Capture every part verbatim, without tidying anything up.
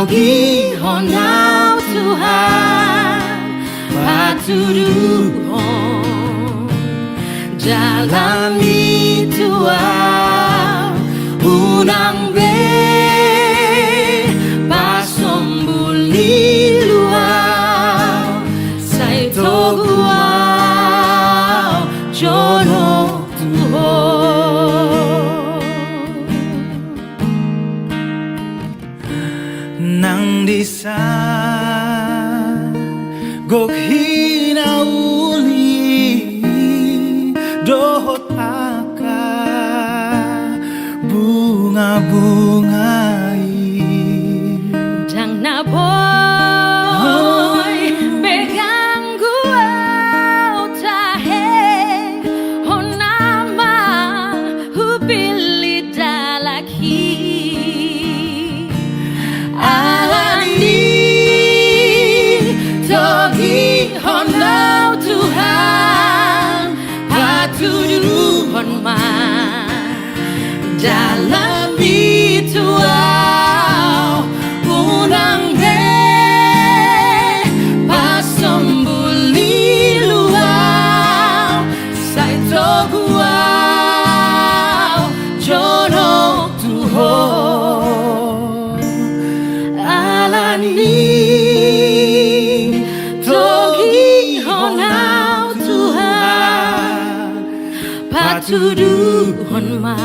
Togihon au Tuhan, patuduhon jalanmi tu au, unang be pasombul ilu au, sai togu au jonok tu Ho. Nang disa gok hinauli dohot angka bunga-bunga i. Ndang na boi be ganggu au tahe, hona ma hupillit dalan i. Alani togihon au Tuhan, patuduhon ma jalanmi tu au, unang be pasombul ilu au, sai togu au jonok tu Ho. Alani togihon au Tuhan, patuduhon ma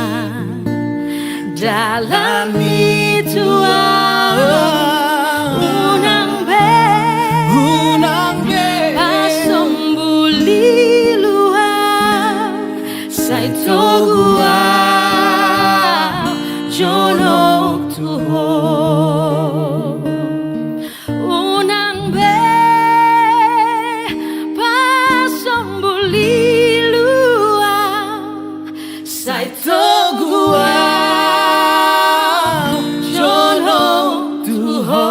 jalanmi tu au, unang be, unang be pasombul ilu au, sai togu au jonok tu Ho. Unang be pasombul ilu au, sai togu au jonok tu Ho.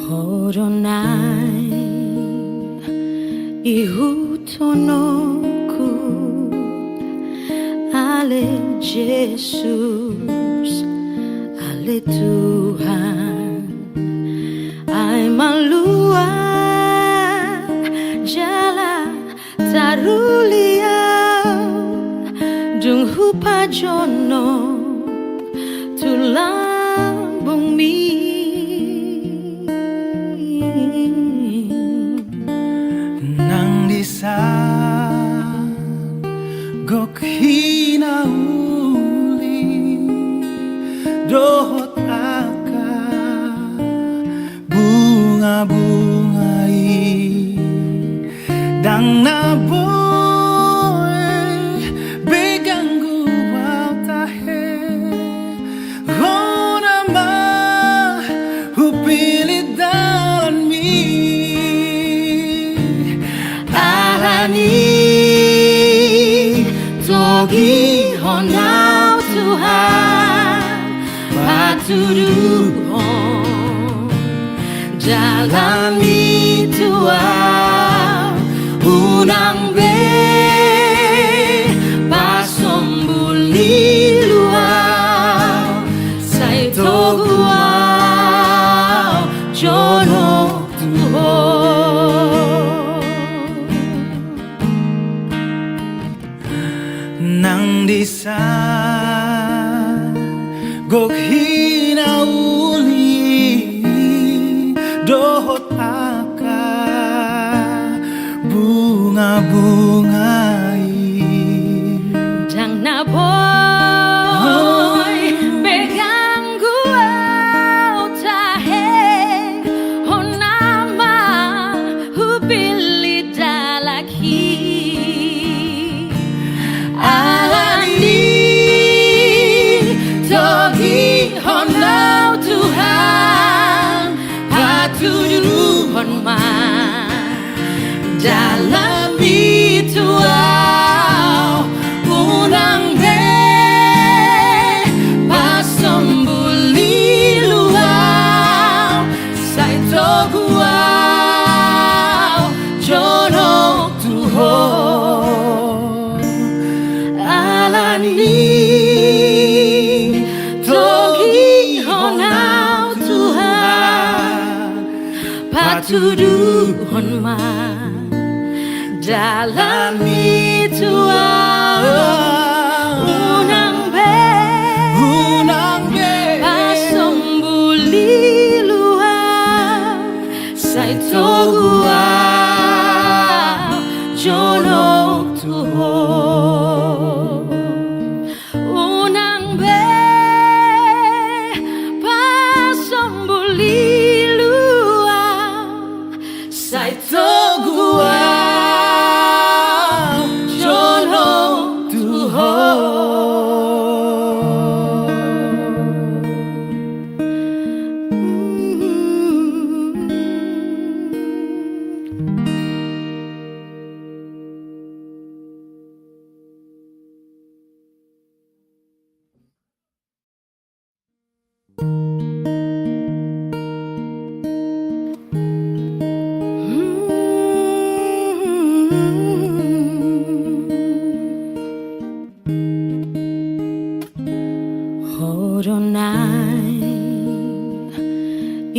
Ho do naeng ihuthononku, ale Jesus, ale Tuhan, ai malua jala taruli au, dung hupajonok tu lambungmi. Nang disa gok hinauli dohot angka bunga-bunga i, ndang na boi be ganggu au tahe, hona ma hupillit dalanmi. Alani togihon au Tuhan, patuduhon jalanmi tu au, unang be pasombul ilu au, sai togu au jonok tu Ho. Nang disa gok hinauli dohot angka bunga-bunga i, ndang na boi be ganggu au tahe, hona ma hupillit dalan i. Alani togihon Tuduhon ma dalanmi tu ahu. Unang be, unang be pasombul ilu ahu, sai togu ahu jonok tu ho. Unang be pasombul ilu ahu, sai togu ahu jonok tu ho. Ho do naeng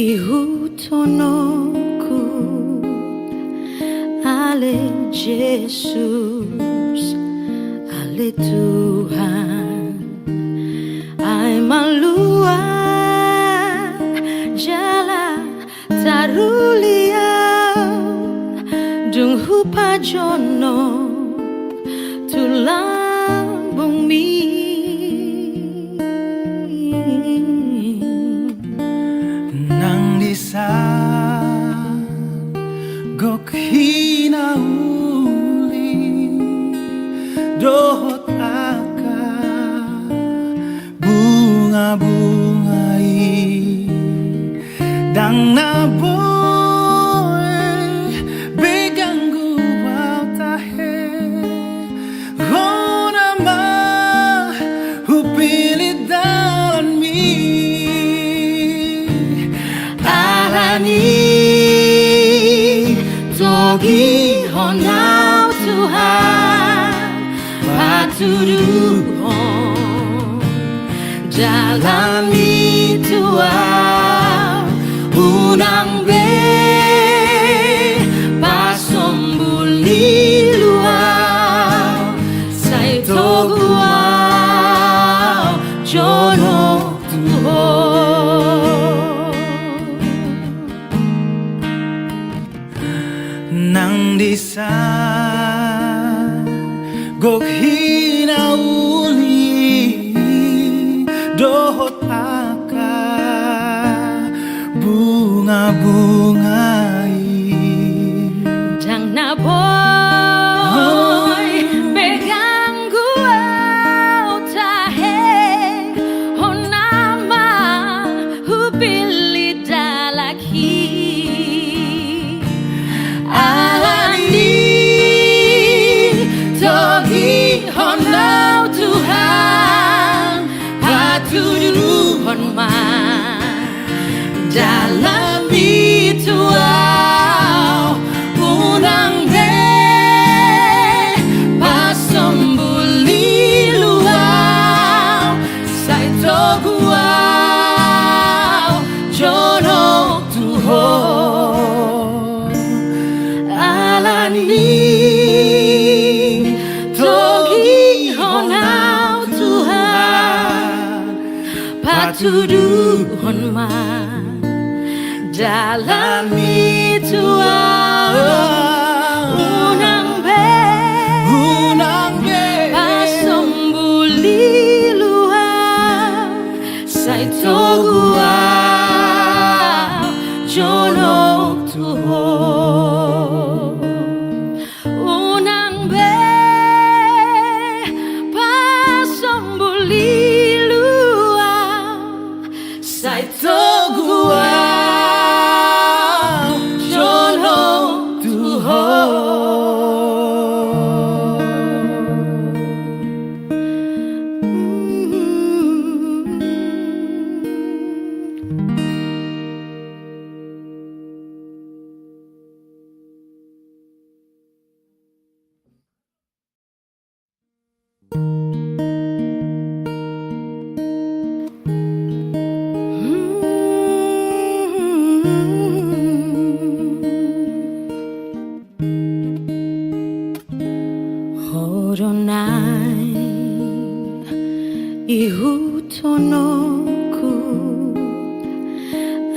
ihuthononku, ale Jesus, ale Tuhan. Ai malua jala taruli ahu, dung hupajonok tu lambungmi. Nang disan gok hinauli dohot angka bungabunga i, ndang na boi be ganggu ahu tahe. Hona ma hupillit dalanmi. Alani togihon ahu Tuhan, patuduhon dalanmi tu ahu. Unang be pasombul ilu ahu, sai togu ahu jonok tu ho. Nang disan gok hinauli dohot angka bungabunga i, ndang na boi be ganggu ahu tahe. Hona ma hupillit dalanmi. Alani togihon ahu Tuhan, patuduhon ma dalanmi tu ahu. Unang be pasombul ilu ahu, sai togu ahu jonok tu ho. Alani togihon ahu Tuhan, patuduhon ma dalanmi tu ahu. Unang be, unang be pasombul ilu ahu, sai togu ahu jonok tu ho. Unang be pasombul ilu ahu, sai togu ahu jonok tu ho.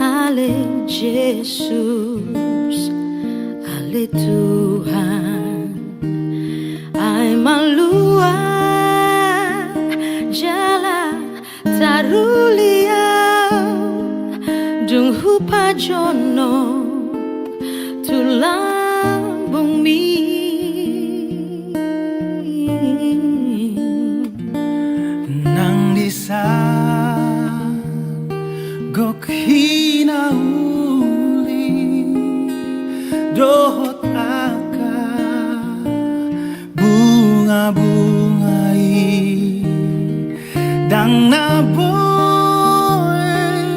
Ale Jesus, ale Tuhan, ai malua jala taruli au, dung hupajonok tu lambungmi. Nang disa gok hinauli dohot angka bunga-bunga i, ndang na boi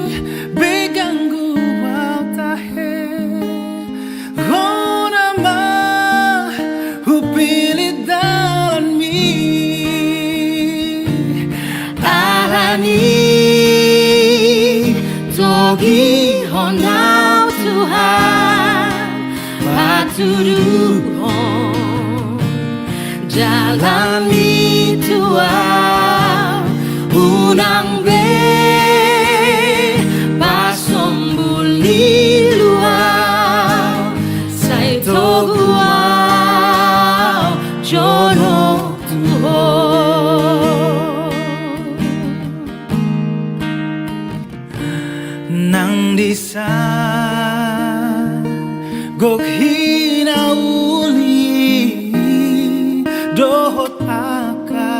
be ganggu au tahe. Hona ma hupillit dalanmi, alani togihon au Tuhan, patuduhon jalanmi tu au, unang be pasombul ni luat, sai togu au jonok tu Ho. Nang disa gok hinauli dohot angka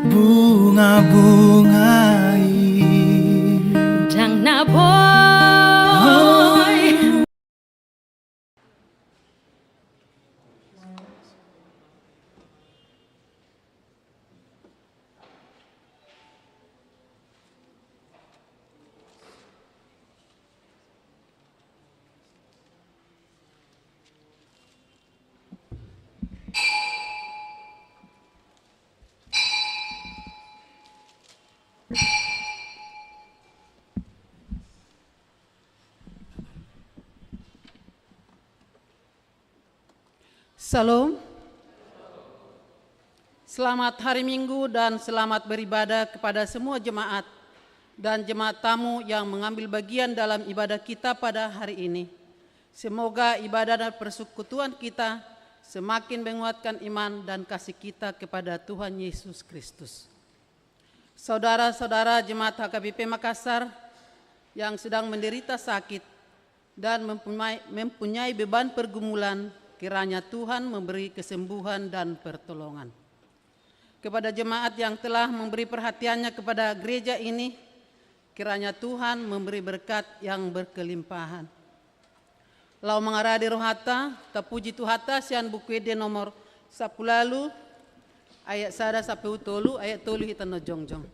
bunga-bunga i, ndang na boi. Syalom. Selamat hari Minggu dan selamat beribadah kepada semua jemaat dan jemaat tamu yang mengambil bagian dalam ibadah kita pada hari ini. Semoga ibadah dan persekutuan kita semakin menguatkan iman dan kasih kita kepada Tuhan Yesus Kristus. Saudara-saudara jemaat H K B P Makassar yang sedang menderita sakit dan mempunyai, mempunyai beban pergumulan, kiranya Tuhan memberi kesembuhan dan pertolongan. Kepada jemaat yang telah memberi perhatiannya kepada gereja ini, kiranya Tuhan memberi berkat yang berkelimpahan. Laho mangarade rohanta, tapuji Tuhanta sian Buku Ende nomor sampulu ualu, ayat sada sampe tolu, ayat tolu hita na jongjong.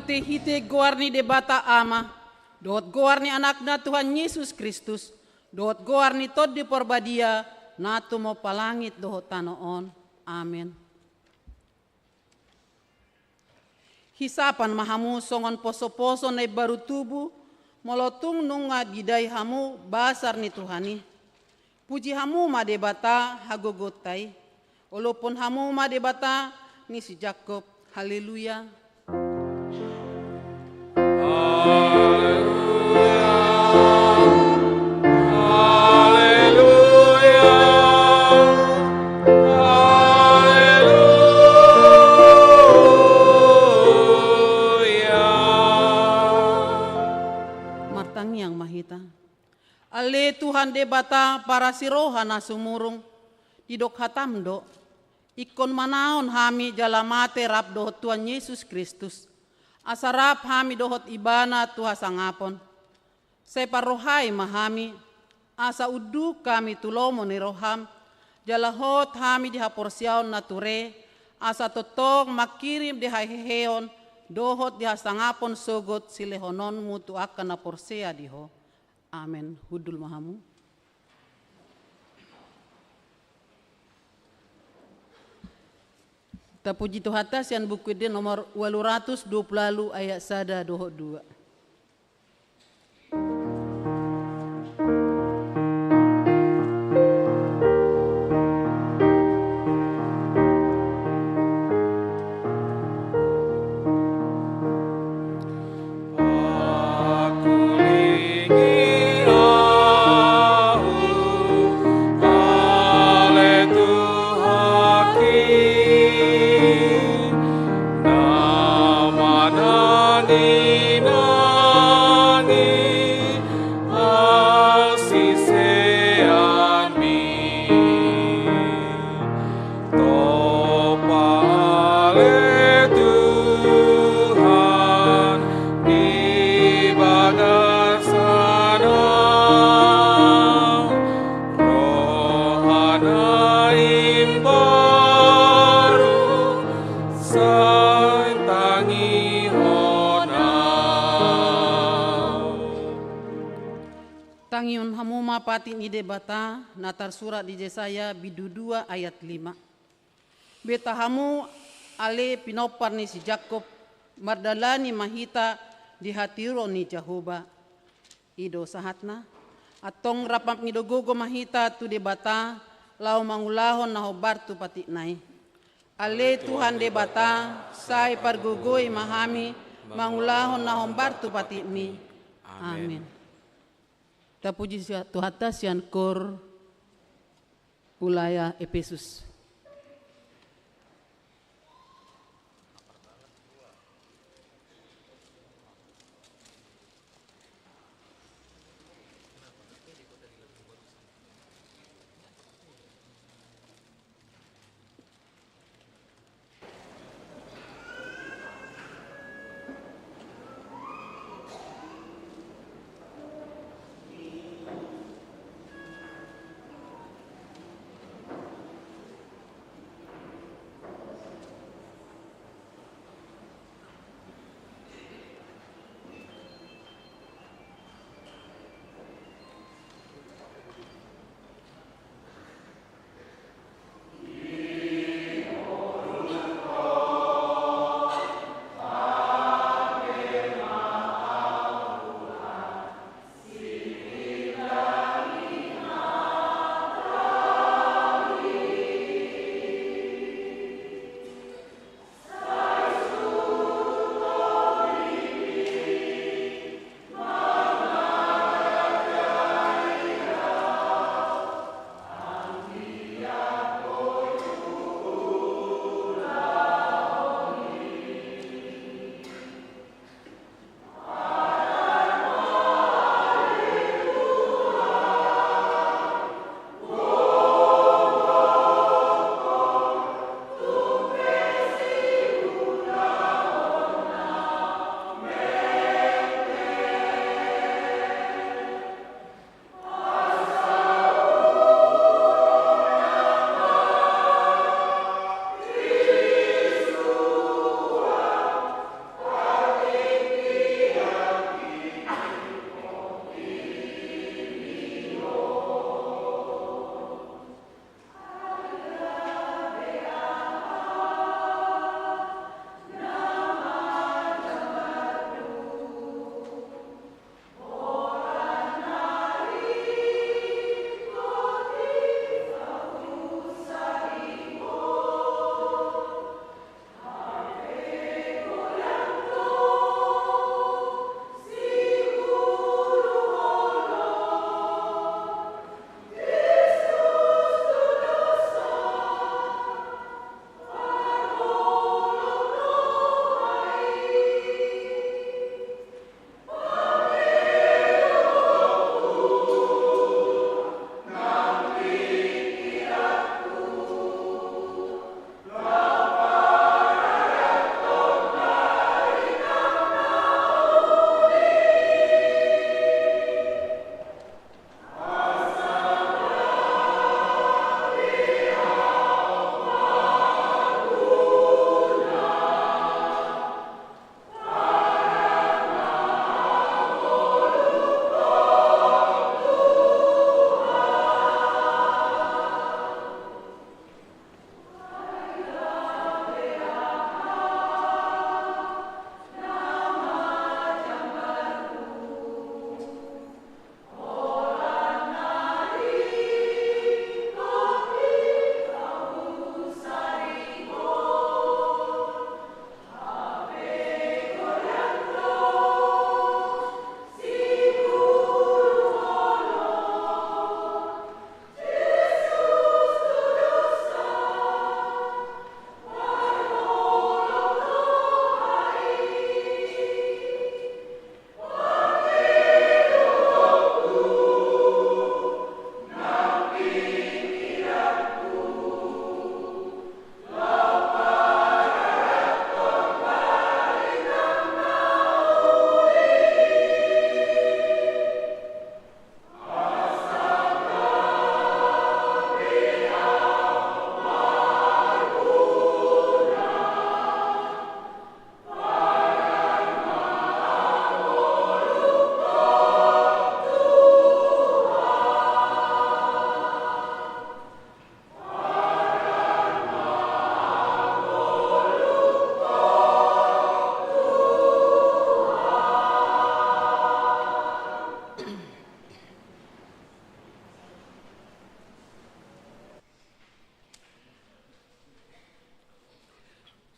Marhitehite goar ni Debata Ama, dohot goar ni Anakna Tuhan Jesus Kristus, dohot goar ni Tondi Parbadia, na tumompa langit dohot tano on. Amen. Hisapan ma hamu songon posoposo na imbaru tubu, molo tung nunga didai hamu basar ni Tuhan i. Puji hamu ma Debata hagogonta i. Olophon hamu ma Debata ni si Jakkob. Haleluya. Haleluya. Haleluya. Haleluya. Martangiang ma hita. Ale Tuhan Debata parasi roha na sumurung, didok hatam do, ingkon manaon hami jala mate rap dohot Tuhan Jesus Kristus, asa rap hami dohot Ibana tu hasangapon. Sai parrohai ma hami, asa unduk hami tu lomo ni roham, jala hot hami di haporseaon na ture, asa tongtong mangkirim di haheheon dohot di hasangapon sogot silehononmu tu angka na porsea di ho. Amen. Hundul ma hamu. Tapuji Tuhanta sian Buku Ende nomor ualu ratus dua pulu ualu ayat sada dohot dua. Pakulingi ahu, ale Tuhanki, na manangi-nangi hasiseanmi. Tompa ale Tuhan di bagasan ahu, roha na imbaru sai tangihon ahu. Tangihon hamu ma patik ni Debata na tarsurat di Jesaya bindu dua ayat lima. Beta hamu ale pinompar ni si Jakkob, mardalani ma hita di hatiuron ni Jahowa. I do sahatna. Antong rap mangido gogo ma hita tu Debata, laho mangulahon na hombar tu patikna i. Ale Tuhan Debata, sai pargogoi ma hami mangulahon na hombar tu patikmi. Amen. Amen. Tapuji sia-, Tuhanta sian Koor Wilayah Epesus.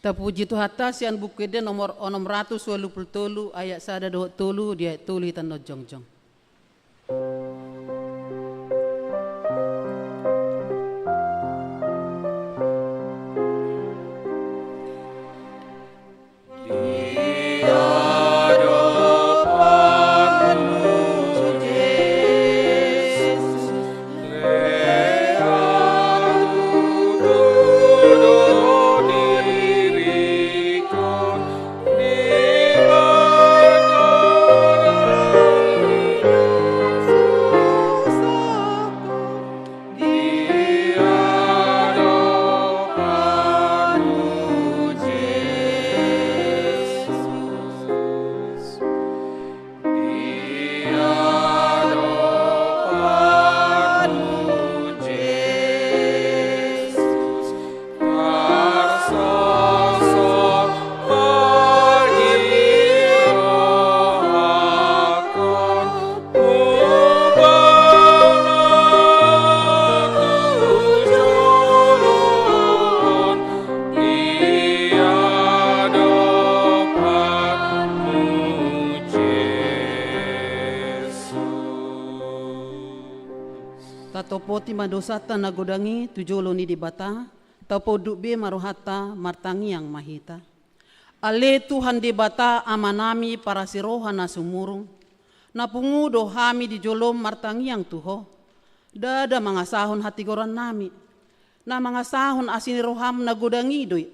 Tapuji Tuhanta, sian Buku Ende nomor onom ratus ualu pulu tolu, ayat sada dohot tolu, di ayat tolu hita na jongjong. Tatopoti ma dosanta na godang i tu jolo ni Debata, tapaunduk be ma rohanta martangiang ma hita. Ale Tuhan Debata Amanami parasi roha na sumurung, na pungu do hami di jolom martangiang tu Ho. Ndada mangasahon hatigorannami, na mangasahon asi ni roham na godang i do i.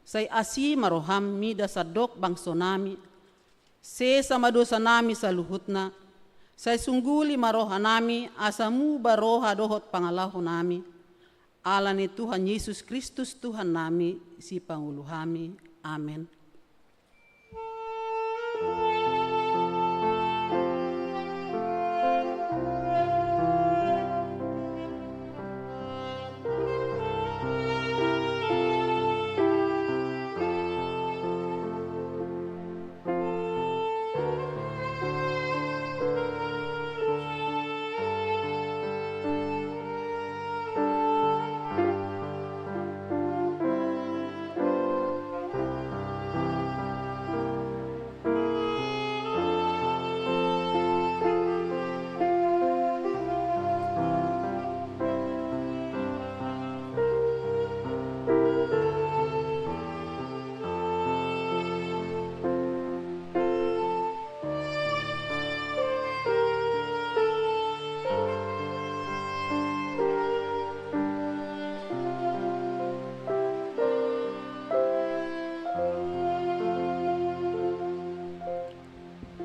Sai asi ma roham mida sandok bangsonami. Sesa ma dosanami saluhutna. Sai sungguli ma rohanami asa muba roha dohot pangalahonami. Ala ni Tuhan Jesus Kristus Tuhannami, Sipangolu hami. Amen.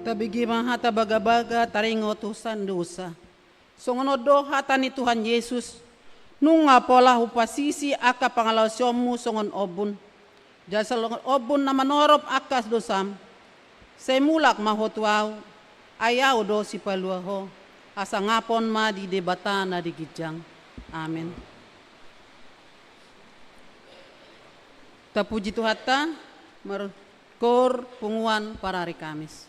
Tabege ma hata bagabaga taringot tu sandosa. Songon on do hata ni Tuhan Jesus, nunga pola hupasisi angka pangalaosionmu songon ombun. Jala songon ombun na manorop angka dosam. Sai mulak ma ho tu Ahu, ai Ahu do sipalua ho. Hasangapon ma di Debata na di ginjang. Amen. Tapuji Tuhanta, markoor punguan parari Kamis.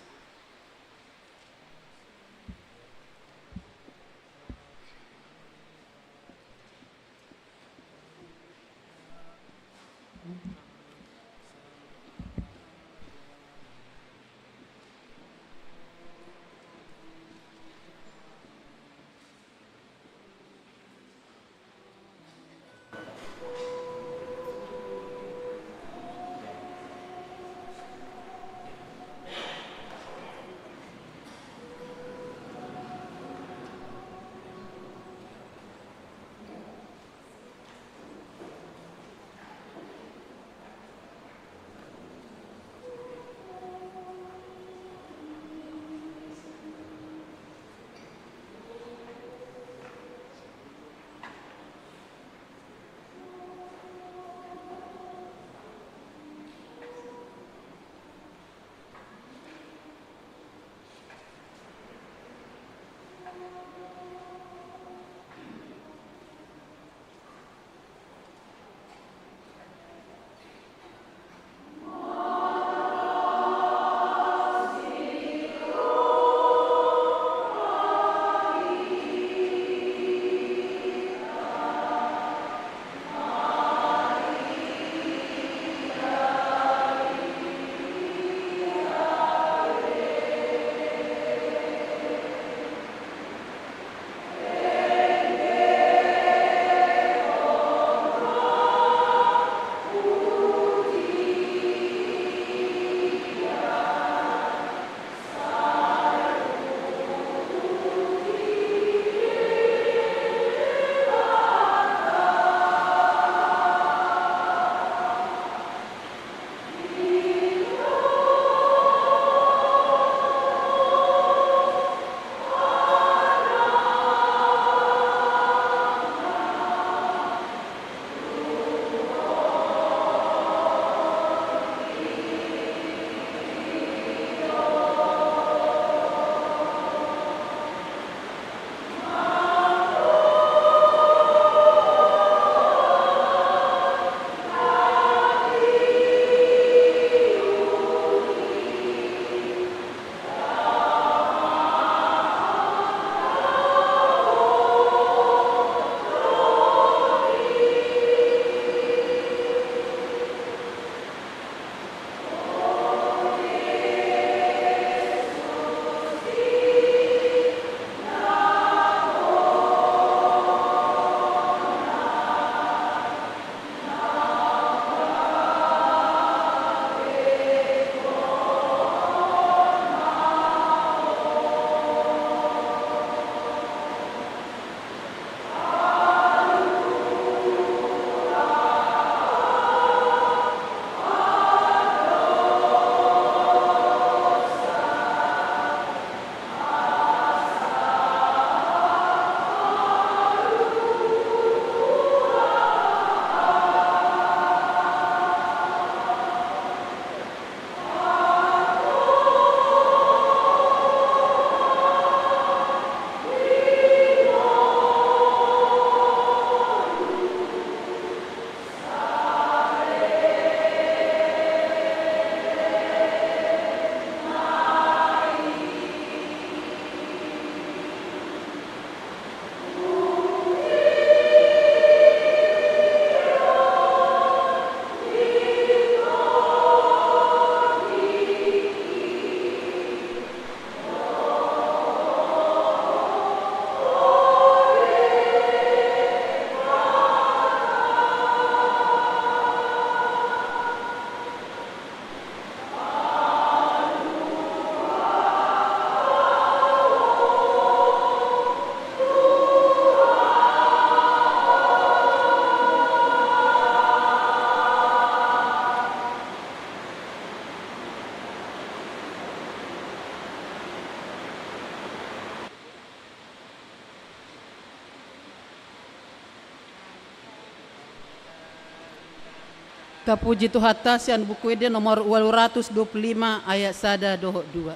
Tapuji Tuhanta, sian Buku Ende nomor ualu ratus dua pulu lima, ayat sada dohot dua.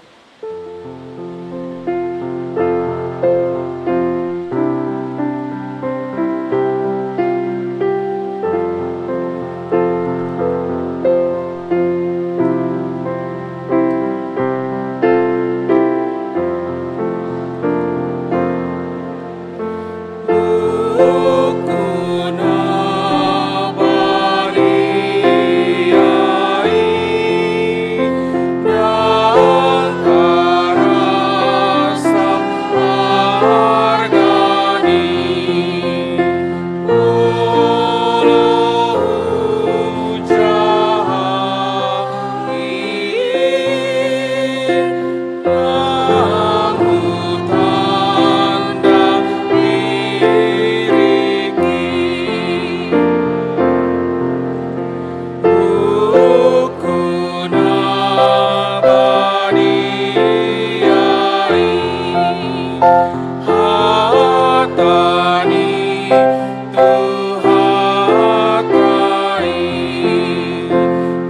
Hata ni Tuhanta i,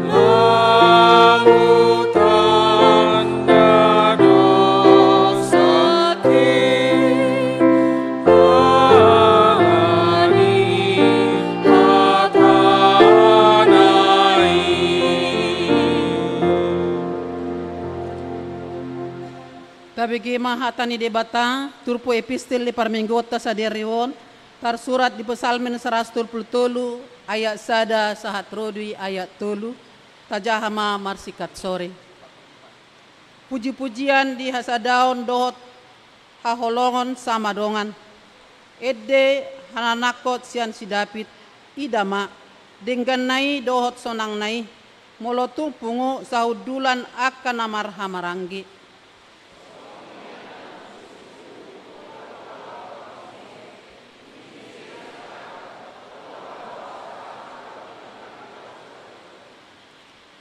lam hutanda dosa i, ala ni hatana i. Tabege ma hata ni Debata, turpuk epistel di parmingguonta sadari on, tarsurat di Psalmen saratus tolu pulu tolu, ayat sada sahat ro di ayat tolu, tajaha ma marsingkat sore. Puji-pujian di hasadaon dohot haholongon sama dongan. Ende hananangkon sian si David, ida ma, dengganna i dohot sonangna i, molo tung pungu sahundulan angka na marhamaranggi.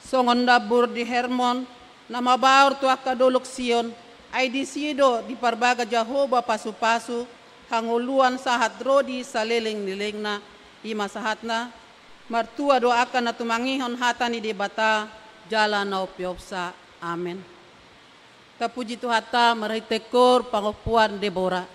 Songon dambur di Hermon, na mabaor tu angka dolok Sion, ai disi do diparbaga Jahowa pasu-pasu, hangoluan sahat ro di saleleng-lelengna, i ma sahatna, martua do angka na tumangihon hata ni Debata, jala na umpeopsa. Amen. Tapuji Tuhanta marhite kor pangompuan Debora.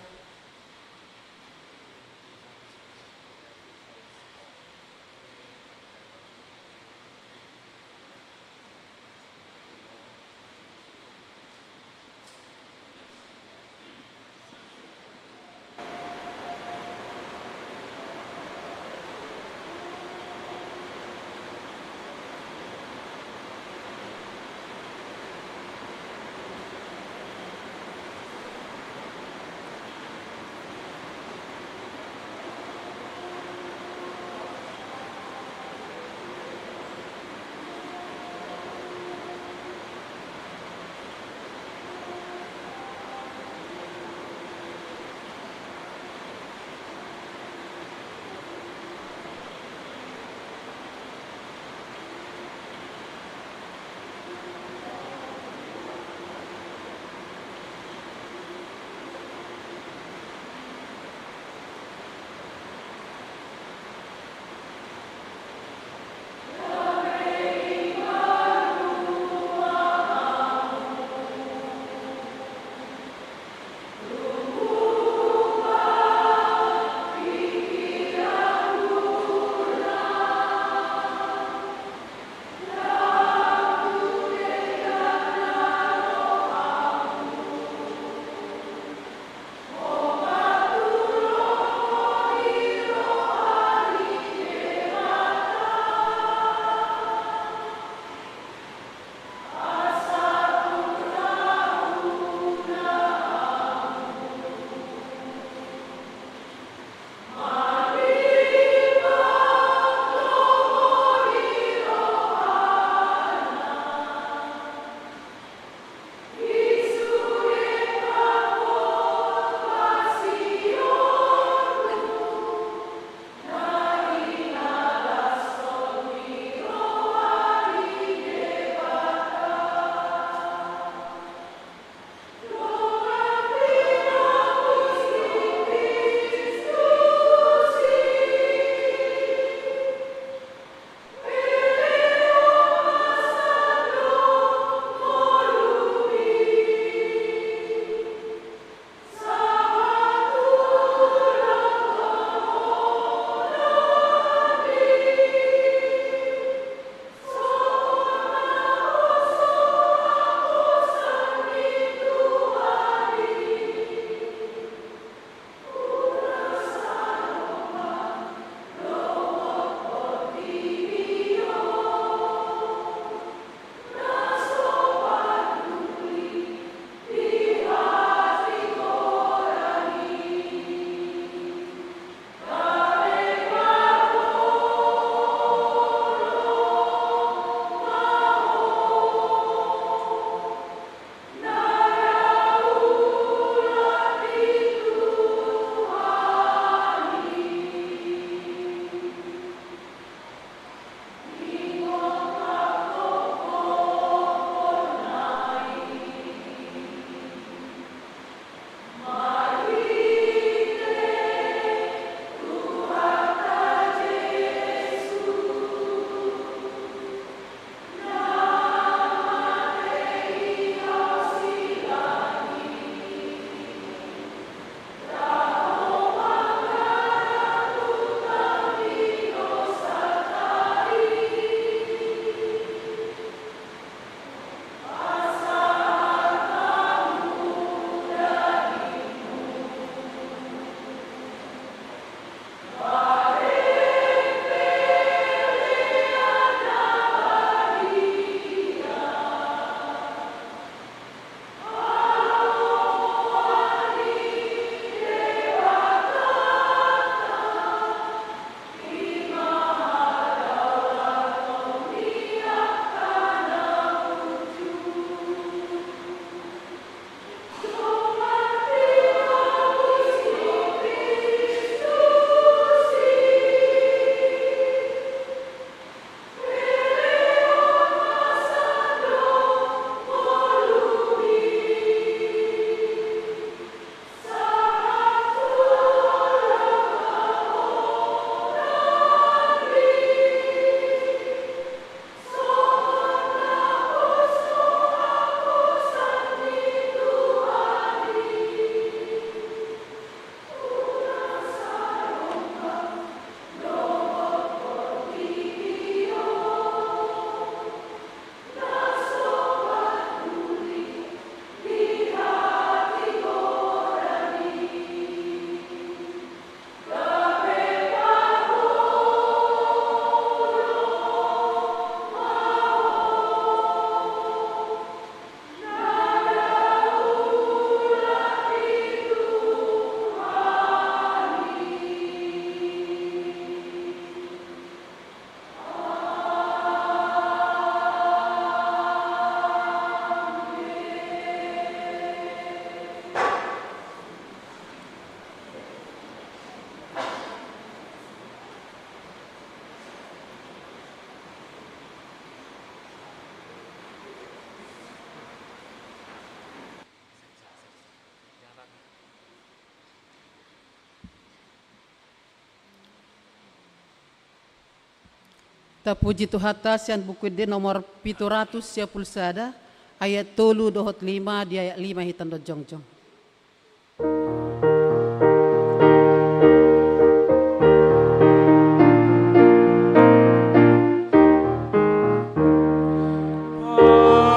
Tapuji Tuhanta sian Buku Ende nomor pitu ratus sia pulu sada, ayat tolu dohot lima, di ayat lima hita ndok jongjong.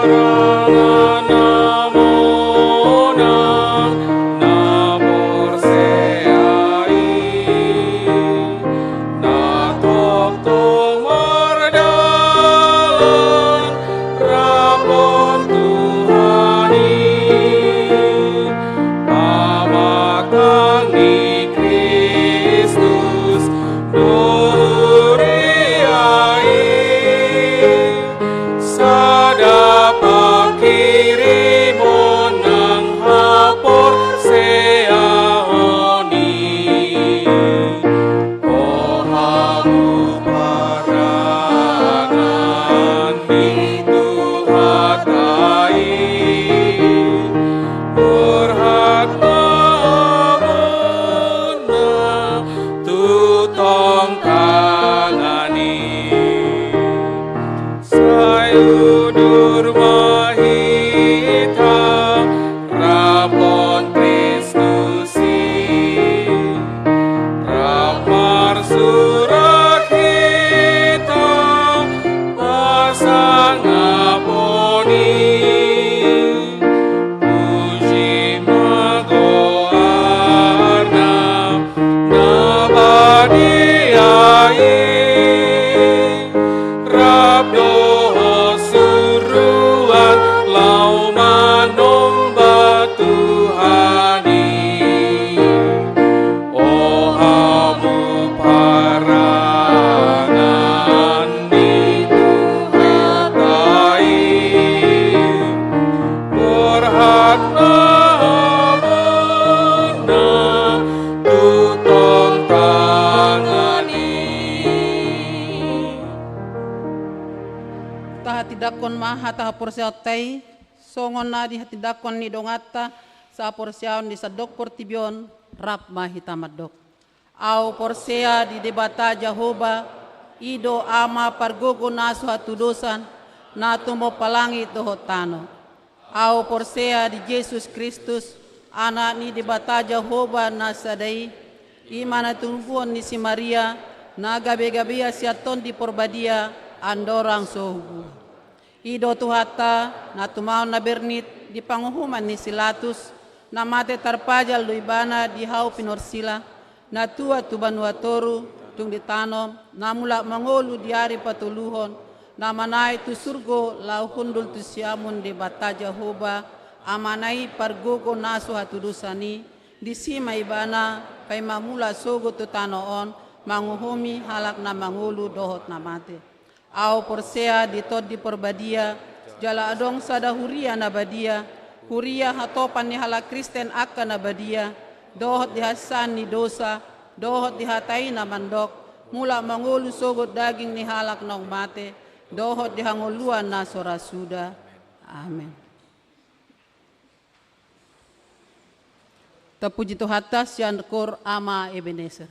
Parangan na monang na porsea i, na tongtong mardalan rap dohot Tuhan i, pamatang ni Kristus do huria i. Sada panghirimon nang haporseaon i, o hamu parangan ni Tuhanta i, borhat ma hamuna tu tongtangan i. Sai udur ma hita rap dohot Kristus i, rap marsurak hita pasangapon i. Puji ma goarna na badia i, rap dohot suruan laho manomba Tuhan i. O hamu parangan ni Tuhanta i, borhat ma hamuna tu tongtangan i. Tahatindangkon ma hata haporseaonta i, songon na dihatindangkon ni donganta sahaporseaon di sandok portibi on. Rap ma hita mandok. Ahu porsea di Debata Jahowa, i do Ama pargogo na so hatudosan, na tumompa langit dohot tano. Ahu porsea di Jesus Kristus, Anak ni Debata Jahowa na sada i, i ma na tinumbuhon ni si Maria, na gabe-gabe ia sian Tondi Porbadia, andorang so hubuan. I do Tuhanta, na tumaon na bernit di panguhuman ni si Latus, na mate tarpajal do ibana di hau pinorsila, na tuat tu banua toru, tung ditanom, na mulak mangolu di ari patoluhon, na manaek tu surgo laho hundul tu siamun Debata Jahowa, Amana i pargogo na so hatudosan i, disi ma ibana, paima mulak sogot tu tano on, manguhumi halak na mangolu dohot na mate. Ahu porsea di Tondi Porbadia, jala adong sada huria na badia, huria hatopan ni halak Kristen angka na badia, dohot di hasesaan ni dosa, dohot di hata i na mandok, mulak mangolu sogot daging ni halak naung mate, dohot di hangoluan na so ra suda. Amen. Tapuji Tuhanta sian Kor Ama Ebenezer.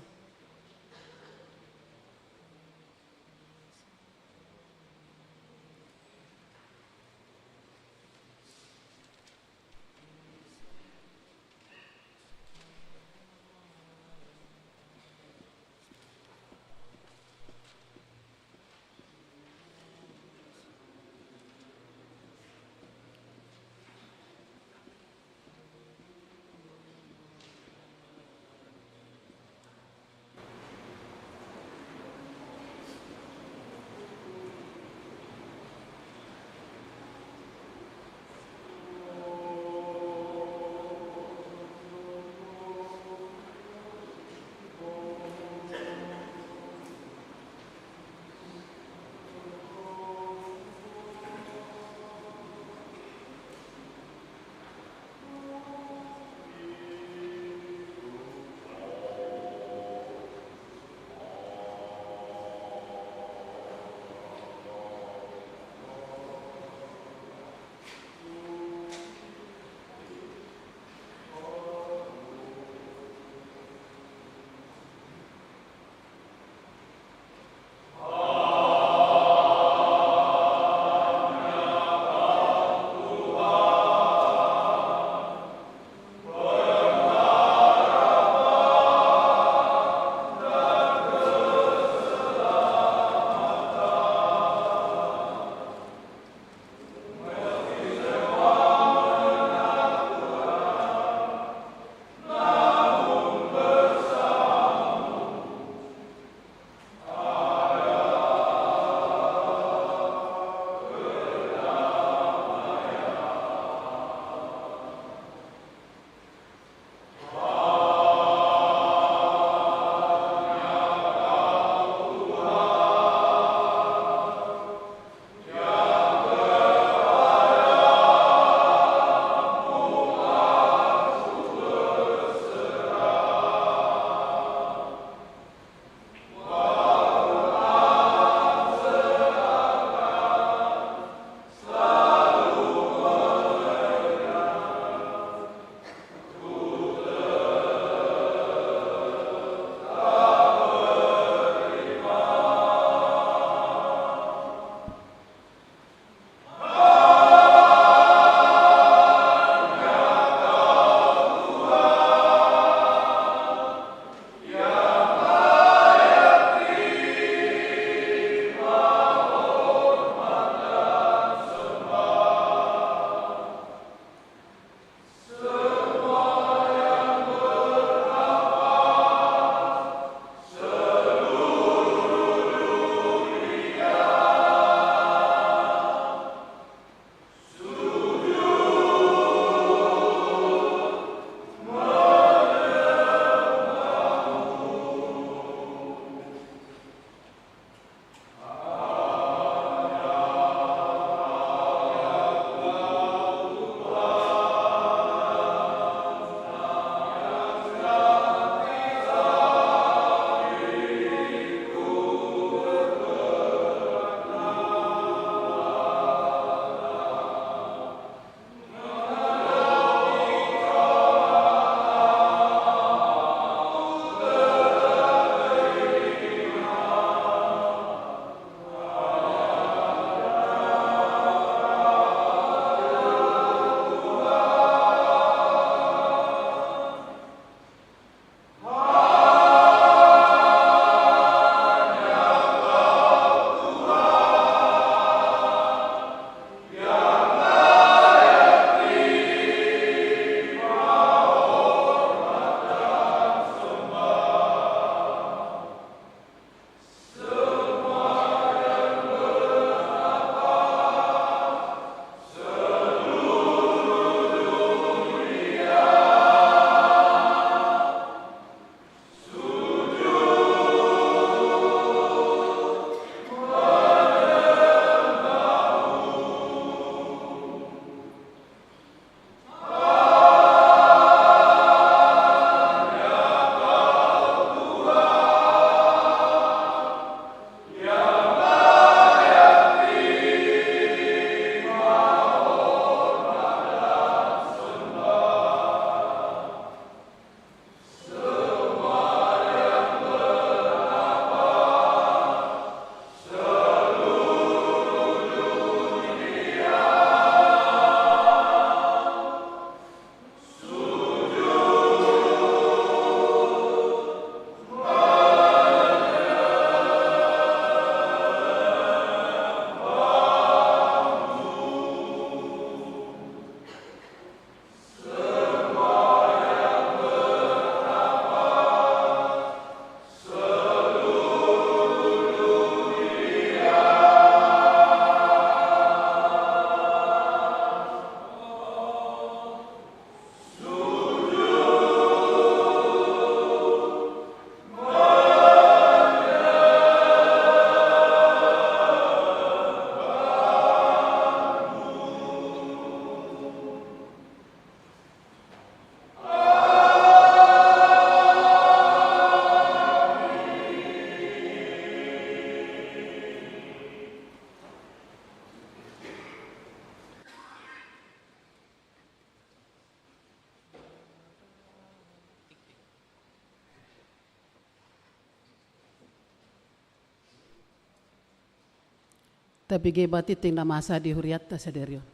Tabege ma tintin na masa di hurianta sadari on.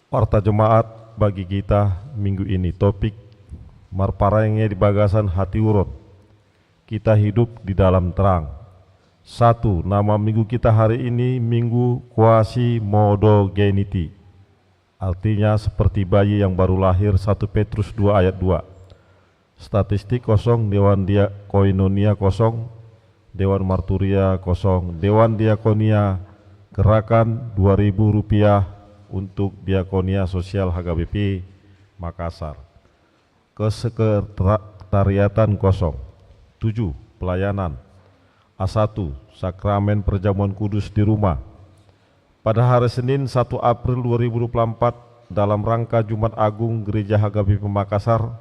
Warta Jemaat bagi kita minggu ini, topik: Marparange di bagasan hatiuron. Kita hidup di dalam terang. Satu, nama minggu kita hari ini Minggu Quasimodogeniti. Artinya seperti bayi yang baru lahir, satu Petrus dua ayat dua. Statistik kosong, Dewan Dia-, Koinonia kosong, Dewan Marturia kosong, Dewan Diakonia Gerakan dua ribu rupiah untuk Diakonia Sosial H K B P Makassar. Kesekretariatan kosong. Tujuh, pelayanan. A satu, Sakramen Perjamuan Kudus di rumah. Pada hari Senin, satu April dua ribu dua puluh empat, dalam rangka Jumat Agung, Gereja H K B P Makassar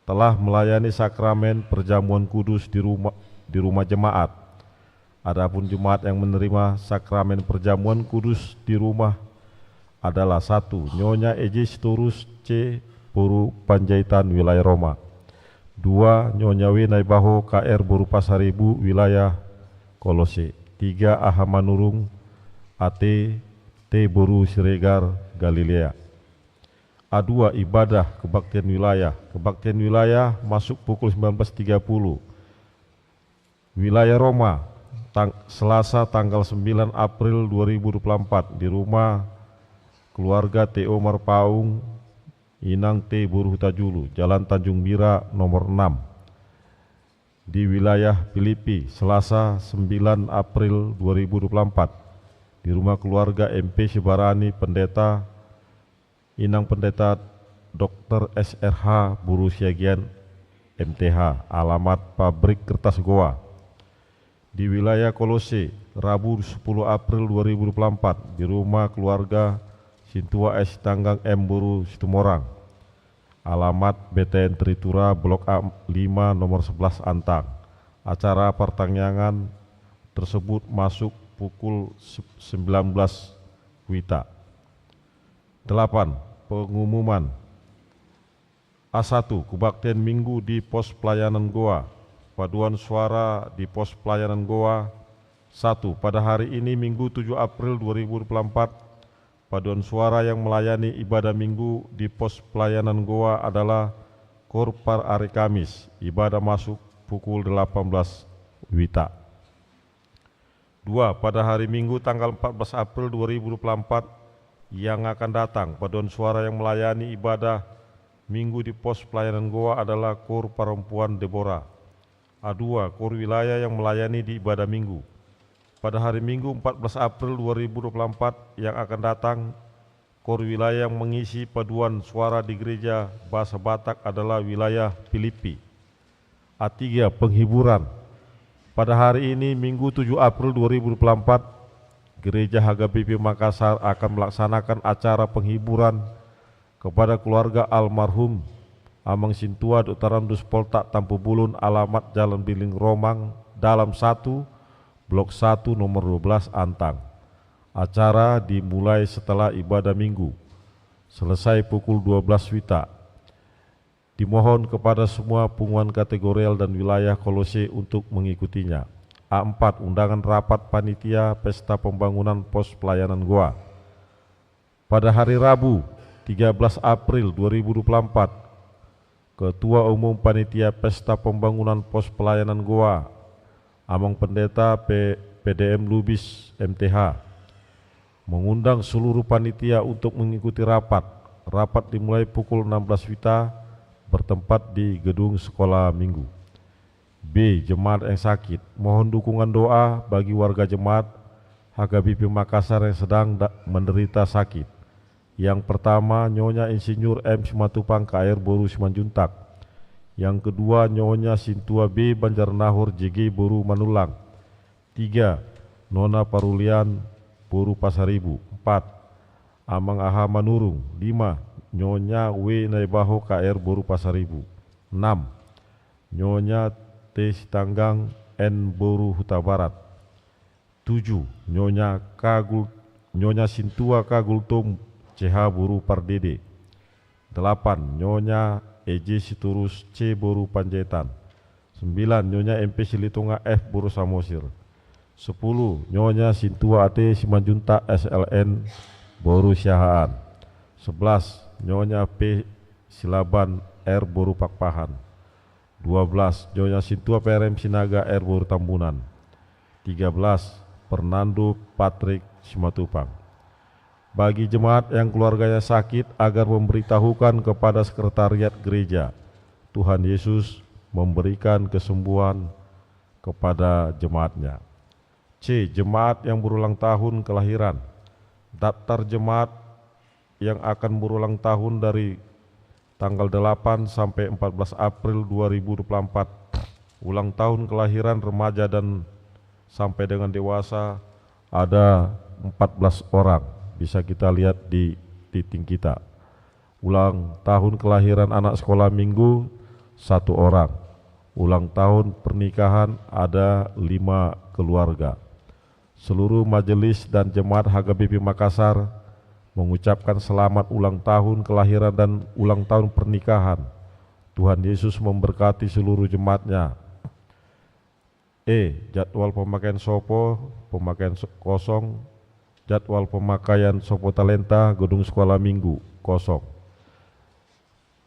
telah melayani Sakramen Perjamuan Kudus di rumah, di rumah jemaat. Adapun jemaat yang menerima Sakramen Perjamuan Kudus di rumah adalah: satu, Nyonya Eji Sitorus C, boru Panjaitan, wilayah Roma. Dua, Nyonya W Naibaho K R, boru Pasaribu, wilayah Kolose. Tiga, Aha Manurung A T T, boru Siregar, Galilea. A dua, ibadah kebaktian wilayah. Kebaktian wilayah masuk pukul sembilan belas tiga puluh. Wilayah Roma, tang-, Selasa tanggal sembilan April dua ribu dua puluh empat, di rumah keluarga T O Marpaung, Inang T, boru Hutajulu, Jalan Tanjung Bira nomor enam. Di wilayah Pilipi, Selasa sembilan April dua ribu dua puluh empat, di rumah keluarga M P Sibarani, Pendeta, Inang Pendeta Dokter S R H, boru Siagian, M T H, alamat Pabrik Kertas Goa. Di wilayah Kolose, Rabu sepuluh April dua ribu dua puluh empat, di rumah keluarga Sintua S Sitanggang M, boru Situmorang, alamat B T N Tritura, Blok A lima, nomor sebelas Antang. Acara partangiangan tersebut masuk pukul se-, sembilan belas wita. Delapan, pengumuman. A satu, kebaktian Minggu di pos pelayanan Goa. Paduan suara di pos pelayanan Goa. Satu, pada hari ini, Minggu tujuh April dua ribu dua puluh empat, paduan suara yang melayani ibadah Minggu di pos pelayanan Goa adalah Kor Par Ari Kamis. Ibadah masuk pukul delapan belas wita. Dua, pada hari Minggu tanggal empat belas April dua ribu dua puluh empat yang akan datang, paduan suara yang melayani ibadah Minggu di pos pelayanan Goa adalah Kor Perempuan Debora. A dua, kor wilayah yang melayani di ibadah Minggu. Pada hari Minggu empat belas April dua ribu dua puluh empat yang akan datang, kor wilayah yang mengisi paduan suara di gereja bahasa Batak adalah wilayah Pilipi. A tiga, penghiburan. Pada hari ini, Minggu tujuh April dua ribu dua puluh empat, Gereja H K B P Makassar akan melaksanakan acara penghiburan kepada keluarga almarhum Amang Sintua Doktorandus Poltak Tampubulun, alamat Jalan Biling Romang, Dalam satu, Blok satu, nomor dua belas, Antang. Acara dimulai setelah ibadah Minggu, selesai pukul dua belas wita. Dimohon kepada semua punguan kategorial dan wilayah Kolose untuk mengikutinya. A empat, undangan rapat panitia Pesta Pembangunan Pos Pelayanan Goa. Pada hari Rabu, tiga belas April dua ribu dua puluh empat, Ketua Umum Panitia Pesta Pembangunan Pos Pelayanan Goa, Amang Pendeta P-, P D M Lubis, M T H, mengundang seluruh panitia untuk mengikuti rapat. Rapat dimulai pukul enam belas wita, bertempat di Gedung Sekolah Minggu. B, jemaat yang sakit. Mohon dukungan doa bagi warga jemaat H K B P Makassar yang sedang da-, menderita sakit. Yang pertama, Nyonya Insinyur M Simatupang K R, boru Simanjuntak. Yang kedua, Nyonya Sintua B Banjarnahor J G, boru Manullang. Tiga, Nona Parulian, boru Pasaribu. Empat, Amang Aha Manurung. Lima, Nyonya W Naibaho K R, boru Pasaribu. Enam, Nyonya T Sitanggang N, boru Hutabarat. Tujuh, Nyonya Kagul Nyonya Sintua K Gultom C H boru Pardede. Delapan, Nyonya E J Sitorus C boru Panjaitan. Sembilan, Nyonya M P Silitonga F boru Samosir. Sepuluh, Nyonya Sintua A T Simanjuntak S L N boru Siahaan. Sebelas, Nyonya P Silaban R boru Pakpahan. Dua belas, Nyonya Sintua P R M Sinaga R boru Tambunan. Tiga belas, Fernando Patrick Simatupang. Bagi jemaat yang keluarganya sakit, agar memberitahukan kepada sekretariat gereja. Tuhan Yesus memberikan kesembuhan kepada jemaatnya. C. Jemaat yang berulang tahun kelahiran. Daftar jemaat yang akan berulang tahun dari tanggal delapan sampai empat belas April dua ribu dua puluh empat. Ulang tahun kelahiran remaja dan sampai dengan dewasa ada empat belas orang. Bisa kita lihat di titik kita. Ulang tahun kelahiran anak sekolah minggu, satu orang. Ulang tahun pernikahan ada lima keluarga. Seluruh majelis dan jemaat H K B P Makassar mengucapkan selamat ulang tahun kelahiran dan ulang tahun pernikahan. Tuhan Yesus memberkati seluruh jemaatnya. E. Jadwal pemakaian sopo, pemakaian so-, kosong. Jadwal pemakaian sopo talenta, gedung sekolah minggu, kosong.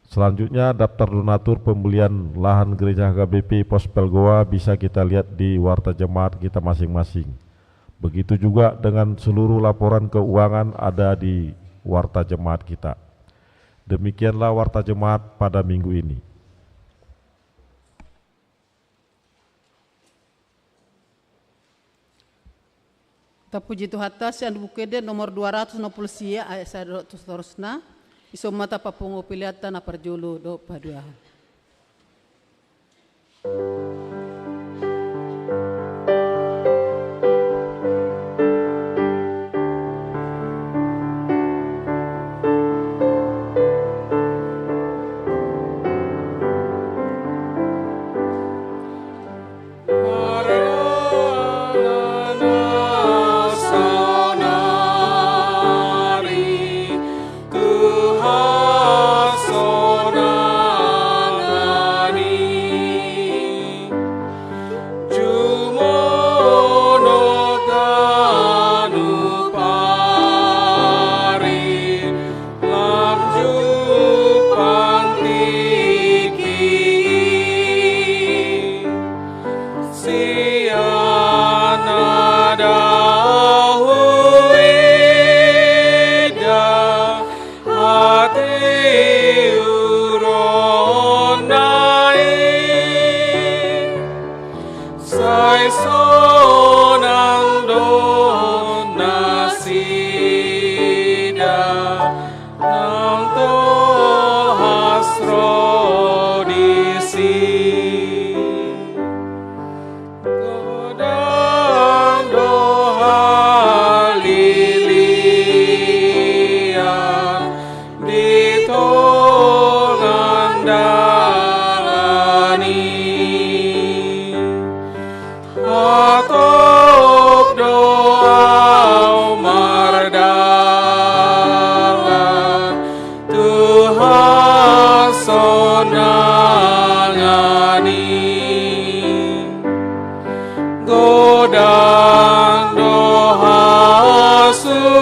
Selanjutnya, daftar donatur pembelian lahan gereja H K B P Pospel Goa bisa kita lihat di warta jemaat kita masing-masing. Begitu juga dengan seluruh laporan keuangan ada di warta jemaat kita. Demikianlah warta jemaat pada minggu ini. Tapuji Tuhanta, sian Buku Ende nomor dua ratus enam puluh sia, ayat sada dohot saluhutna. Dison ma tapapungu peleanta na parjolo dohot paduahon. Jumono ganup ari lam jumpang tingki i, sian na da huida hatiuron na i, sai sonang do nasida nang tohas ro disi. Godang do halilian di tonga ni dalan i. Hatop do ahu mardalan tu hasonangan i. Godang do hasusaan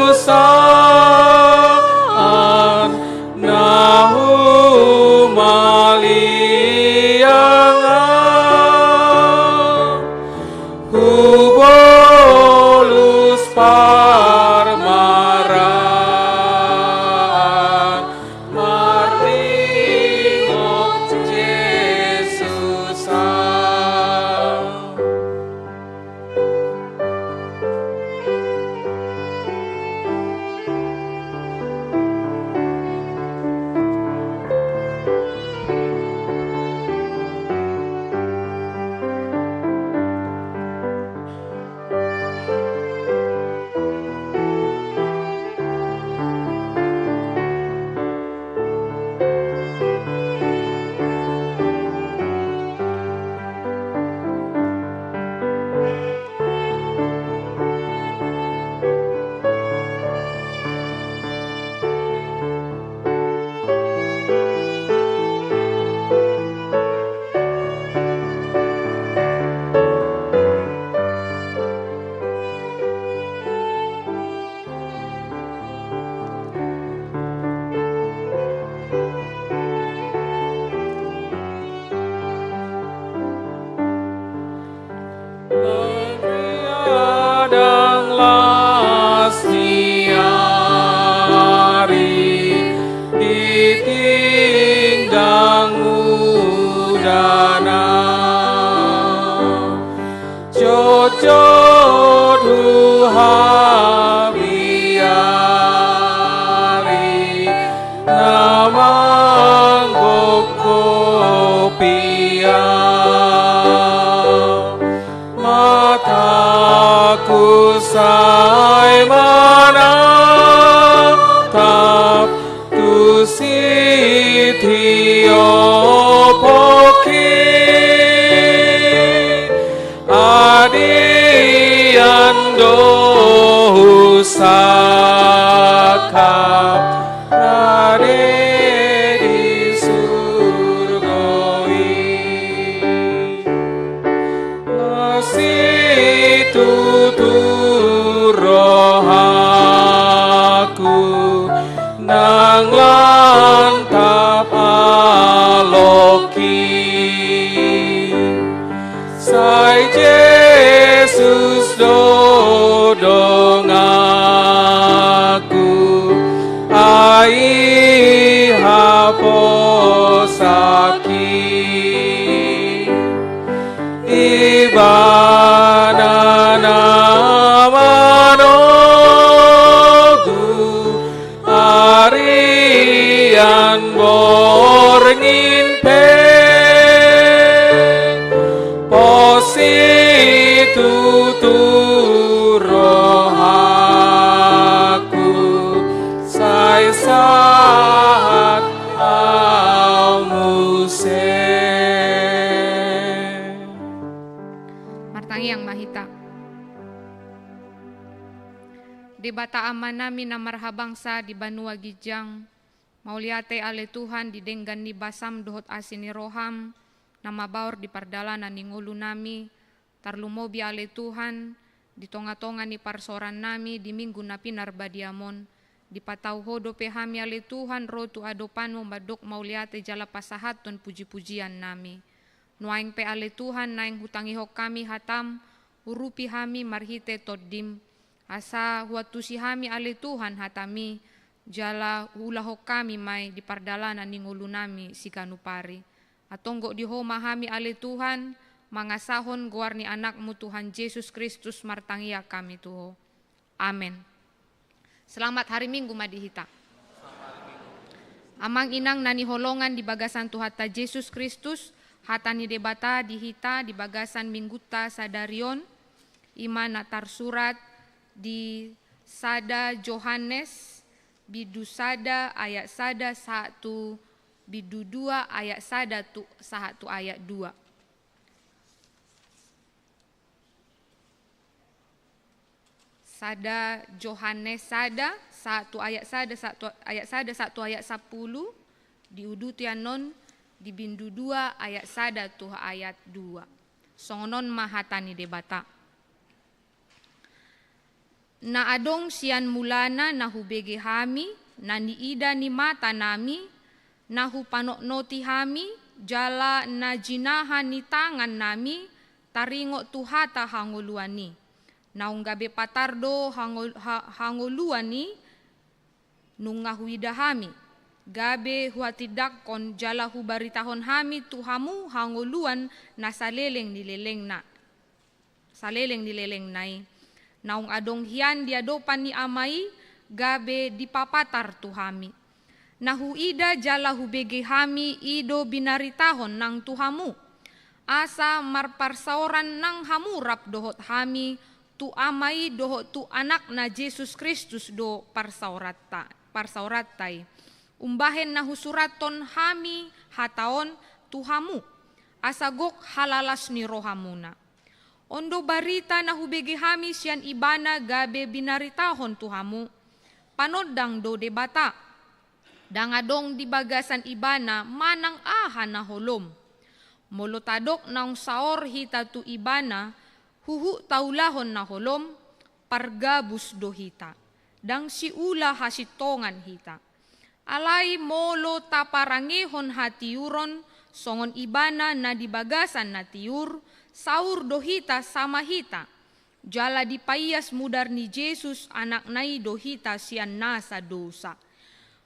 na humaliangan, hubolus parmaraan marningot Jesus ahu. Jot huhabiari na manggopgop ia. Mataku sai manatap tu sitio pongki. Adian do husangkap rade di surgo i. Masitutu rohaku nang lantap alongki. Sai Jesus do donganku, ai haposaki. Ibana na manogu arian borngin pe, pos situtu rohaku sai sahat au muse. Martangiang ma hita. Debata Amanami na marhabangsa di banua ginjang, mauliate ale Tuhan di denggan ni basam dohot asi ni roham na mabaor di pardalanan ni ngolunami, tarlumobi ale Tuhan di tonga-tonga ni parsaorannami di minggu na pinarbadiam on. Dipatau Ho dope hami ale Tuhan ro tu adopanmu mandok mauliate jala pasahathon puji-pujiannami. Nuaeng pe ale Tuhan naeng hutangihon hami hatam, urupi hami marhite tondim, asa huantusi hami ale Tuhan hatami, jala huulahon hami ma i di pardalanan ni ngolunami siganup ari. Antong gok di Ho ma hami ale Tuhan, mangasahon goar ni Anakmu Tuhan Jesus Kristus martangiang hami tu Ho. Amen. Selamat hari Minggu ma di hita. Amang inang na hinaholongan di bagasan Tuhanta Jesus Kristus, hata ni Debata di hita di bagasan minggunta sadari on, i ma na tarsurat di sada Johannes bindu sada ayat sada sahat tu bindu dua ayat sada tu, sahat tu ayat dua. Sada Johannes sada, sahat tu ayat sada, sahat tu ayat sada, sahat tu ayat sampulu, diuduti annon di bindu dua ayat sada tu ayat dua. Songon on ma hata ni Debata. Na adong sian mulana na hubege hami, na niida ni matanami, na hupanotnoti hami, jala na jinaha ni tangannami, taringot tu hata hangoluan i. Naung gabe patar do hangol-, ha-, hangoluan i, nunga huida hami, gabe huhatindangkon jala hubaritahon hami tu hamu hangoluan na saleleng ni lelengna. Saleleng ni lelengna i. Naung adong hian di adopan ni Ama i, gabe dipapatar tu hami. Na huida jala hubege hami i do binaritahon nang tu hamu. Asa marparsaoran nang hamu rap dohot hami, tu Ama i dohot tu Anakna Jesus Kristus do parsaoranta, parsaoranta i. Umbahen na husurathon hami hata on tu hamu, asa gok halalas ni rohamuna. On do barita na hubege hami sian Ibana gabe binaritahon tu hamu. Panondang do Debata. Ndang adong di bagasan Ibana manang aha na holom. Molo tadok naung saor hita tu Ibana, huhut taulahon na holom, pargabus do hita. Ndang siula hasintongan hita. Alai molo taparangehon hatiuron, songon Ibana na di bagasan na tiur, saur do hita sama hita. Jala dipaias mudar ni Jesus Anakna i do hita sian nasa dosa.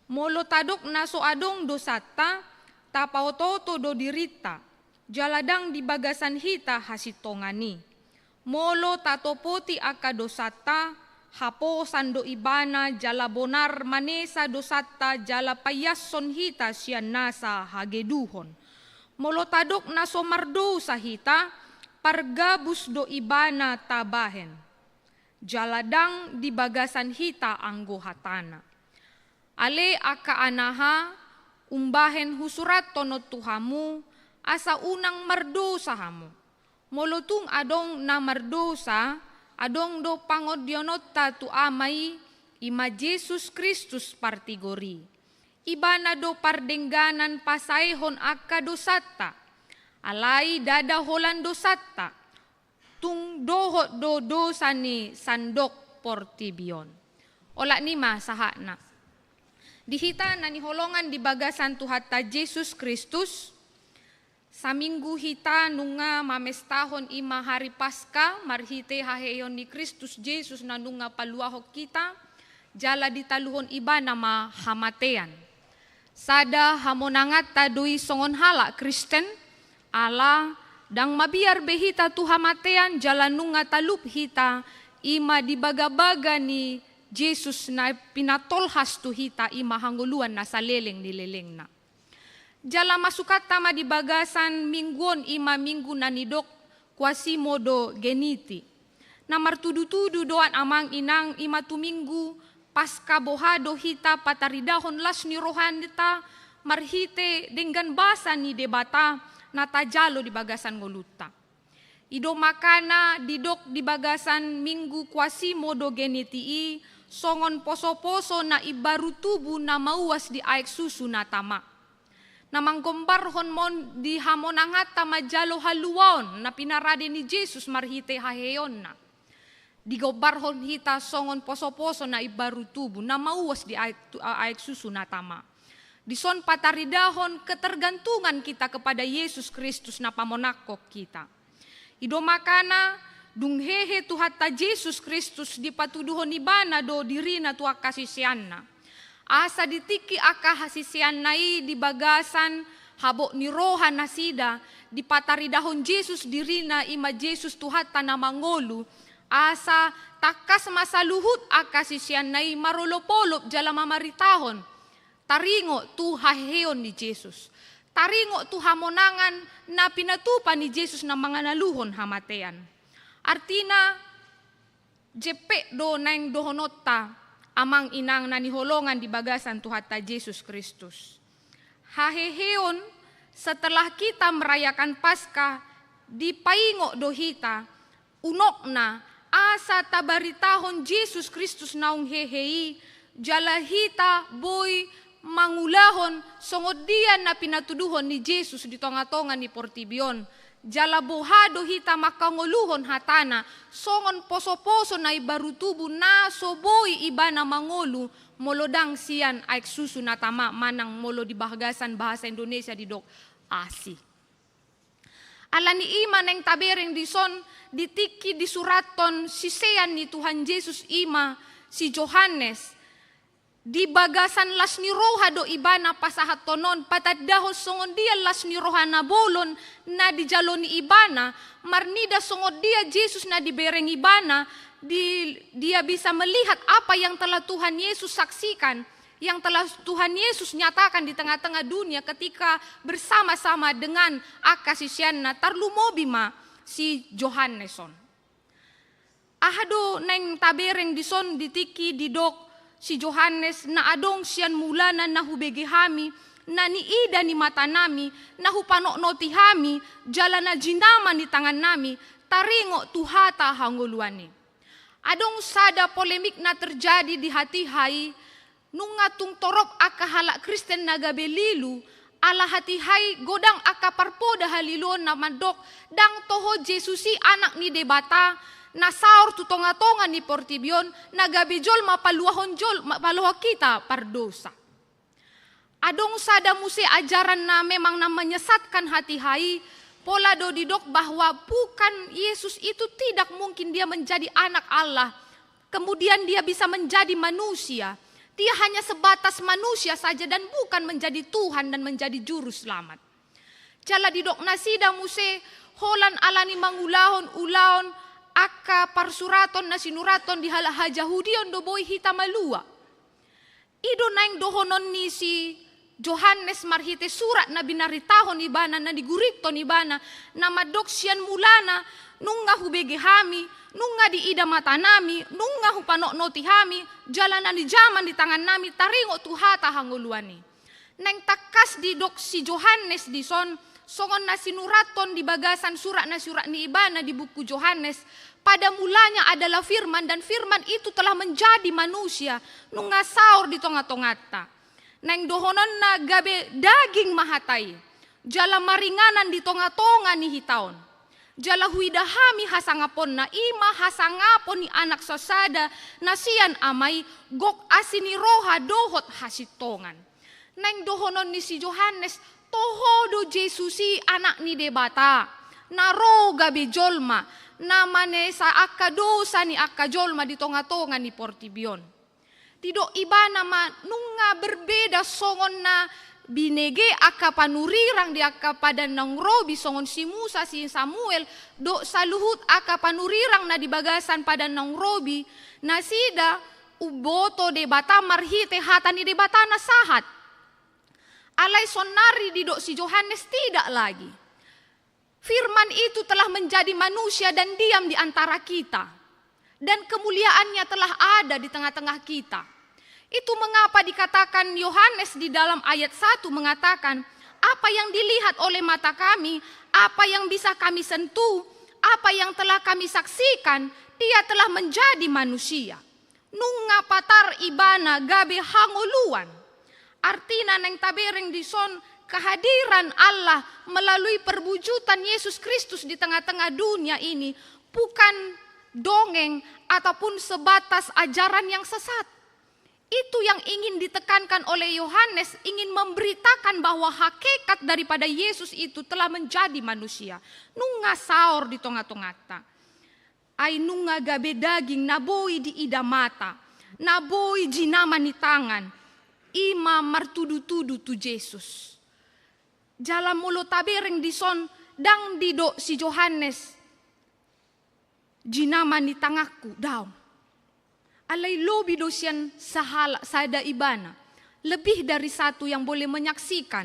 Molo tadok na so adong dosanta, tapaotooto do dirinta, jala ndang di bagasan hita hasintongan i. Molo tatopoti angka dosanta, haposan do ibana jala bonar manesa dosanta jala paiashon hita sian nasa hageduhon. Molo tadok na so mardosa hita, pargabus do ibana tabahen. Jala ndang di bagasan hita anggo hatana. Ale angka anaha, umbahen husurathon on tu hamu, asa unang mardosa hamu. Molo tung adong na mardosa, adong do pangondiononta tu Ama i, i ma Jesus Kristus partigor i. Ibana do pardengganan pasaehon angka dosanta. Alai ndada holan dosanta. Tung dohot do dosa ni sandok portibi on. Olat ni ma sahatna. Di hita na niholongan di bagasan Tuhanta Jesus Kristus, saminggu hita nunga mamestahon i ma hari Paska, marhite haheheon ni Kristus Jesus na nunga paluahon hita, jala ditaluhon ibana ma hamatean. Sada hamonanganta do i songon halak Kristen, ala ndang mabiar be hita tu hamatean jala nunga talup hita, i ma di bagabaga ni Jesus na pinatolhas tu hita, i ma hangoluan na saleleng ni lelengna. Jala masukanta ma di bagasan minggu on, i ma minggu na nidok Quasimodogeniti. Na martudutudu do an amang inang, i ma tu minggu Paska boha do hita pataridahon las ni rohanta marhite denggan basa ni Debata na tajalo di bagasan ngolunta. I do makana didok di bagasan minggu Quasimodogeniti i songon posoposo na imbaru tubu na mauas di aek susu na tama. Na manggombarhon ma on di hamonanganta manjalo haluaon na pinarade ni Jesus marhite haheheonna. Digombarhon hita songon posoposo na imbaru tubu na mauas di aek tu-, a-, aek susu na tama. Dison pataridahon ketergantungan kita kepada Jesus Kristus na pamonangkon hita. I do makana, dung hehe Tuhanta Jesus Kristus dipatuduhon ibana do dirina tu angka siseanna. Asa di tingki angka siseanna i di bagasan habot ni roha nasida, dipataridahon Jesus dirina, i ma Jesus Tuhanta na mangolu, asa tangkas ma saluhut angka siseanna i marolopolop jala mamaritahon, taringot tu haheheon ni Jesus. Taringot tu hamonangan na pinatupa ni Jesus na manganaluhon hamatean. Artina, jempek do naeng dohononta, amang inang na niholongan di bagasan Tuhanta Jesus Kristus. Haheheon, setelah kita merayakan Paskah, dipaingot do hita, unokna, asa tabaritahon Jesus Kristus naung hehe i, jala hita boi mangulahon songon dia na pinatuduhon ni Jesus di tongatonga ni portibi on. Jala boha do hita manghangoluhon hatana, songon posoposo na imbaru tubu na so boi ibana mangolu, molo ndang sian aek susu na tama manang molo di bagasan bahasa Indonesia didok asi. Ala ni i ma naeng tabereng dison di tingki disurathon sisean ni Tuhan Jesus i ma si Johannes. Di bagasan las ni roha do ibana pasahathon on, patandahon songon dia las ni roha na bolon na dijalo ni ibana, marnida songon dia Jesus na dibereng ibana, di, dia bisa melihat apa yang telah Tuhan Yesus saksikan, yang telah Tuhan Yesus nyatakan di tengah-tengah dunia ketika bersama-sama dengan angka siseanna, tarlumobi ma si Johannes on. Aha do naeng tabereng dison di tingki didok si Johannes, na adong sian mulana na hubege hami, na niida ni matanami, na hupanotnoti hami, jala na jinama ni tangannami, taringot tu hata hangoluan i. Adong sada polemik na terjadi di hatiha i, nunga tung torop angka halak Kristen na gabe lilu, ala hatiha i godang angka parpoda haliluon na mandok, ndang toho Jesus i Anak ni Debata, na saor tu tongatonga ni portibi on, na gabe jolma paluahon jol-, ma-, paluahon hita pardosa. Adong sada muse ajaran na memang na menyesatkan hatiha i, pola do didok bahwa bukan, Yesus itu tidak mungkin dia menjadi anak Allah, kemudian dia bisa menjadi manusia. Dia hanya sebatas manusia saja dan bukan menjadi Tuhan dan menjadi juru selamat. Jala didok nasida muse, holan ala ni mangulahon ulaon angka parsuraton na sinurathon di halak hajahudion do boi hita malua. I do naeng dohonon ni si Johannes marhite surat na binaritahon ibana, na nigurithon ibana, na mandok sian mulana, nunga hubege hami, nunga diida matanami, nunga hupanotnoti hami, jala na nijaman di tangannami taringot tu hata hangoluan i. Naeng tangkas didok si Johannes dison, songon na sinurathon di bagasan surat na siurat ni ibana di buku Johannes, pada mulanya adalah Firman, dan Firman itu telah menjadi manusia, nunga saor di tonga-tonganta. Naeng dohononna gabe daging ma hata i, jala maringanan di tonga-tonga ni hita on. Jala huida hami hasangaponna, i ma hasangapon ni Anak sasada na sian Ama i, gok asi ni roha dohot hasintongan. Naeng dohonon ni si Johannes, toho do Jesus i Anak ni Debata, na ro gabe jolma, na manesa angka dosa ni angka jolma di tonga-tonga ni portibi on. Didok ibana ma nunga berbeda songon na binege angka panurirang di angka padan naung robi songon si Musa, si Samuel, dohot saluhut angka panurirang na di bagasan padan naung robi, nasida umboto Debata marhite hata ni Debata na sahat. Alai sonari didok si Johannes tidak lagi. Firman itu telah menjadi manusia dan diam di antara kita. Dan kemuliaannya telah ada di tengah-tengah kita. Itu mengapa dikatakan Yohanes di dalam ayat satu mengatakan, apa yang dilihat oleh mata kami, apa yang bisa kami sentuh, apa yang telah kami saksikan, dia telah menjadi manusia. Nunga patar ibana gabe hangoluan. Artina naeng tabereng dison kehadiran Allah melalui perwujudan Yesus Kristus di tengah-tengah dunia ini bukan dongeng ataupun sebatas ajaran yang sesat. Itu yang ingin ditekankan oleh Yohanes, ingin memberitakan bahwa hakikat daripada Yesus itu telah menjadi manusia. Nunga saor di tonga-tonganta. Ai nunga gabe daging na boi diida mata, na boi jinama ni tangan, i ma martudu-tudu tu Jesus. Jala molo tabereng dison ndang didok si Johannes jinama ni tanganku, daong. Alai lobi do sian sahalak sada ibana, lebih dari satu yang boleh menyaksikan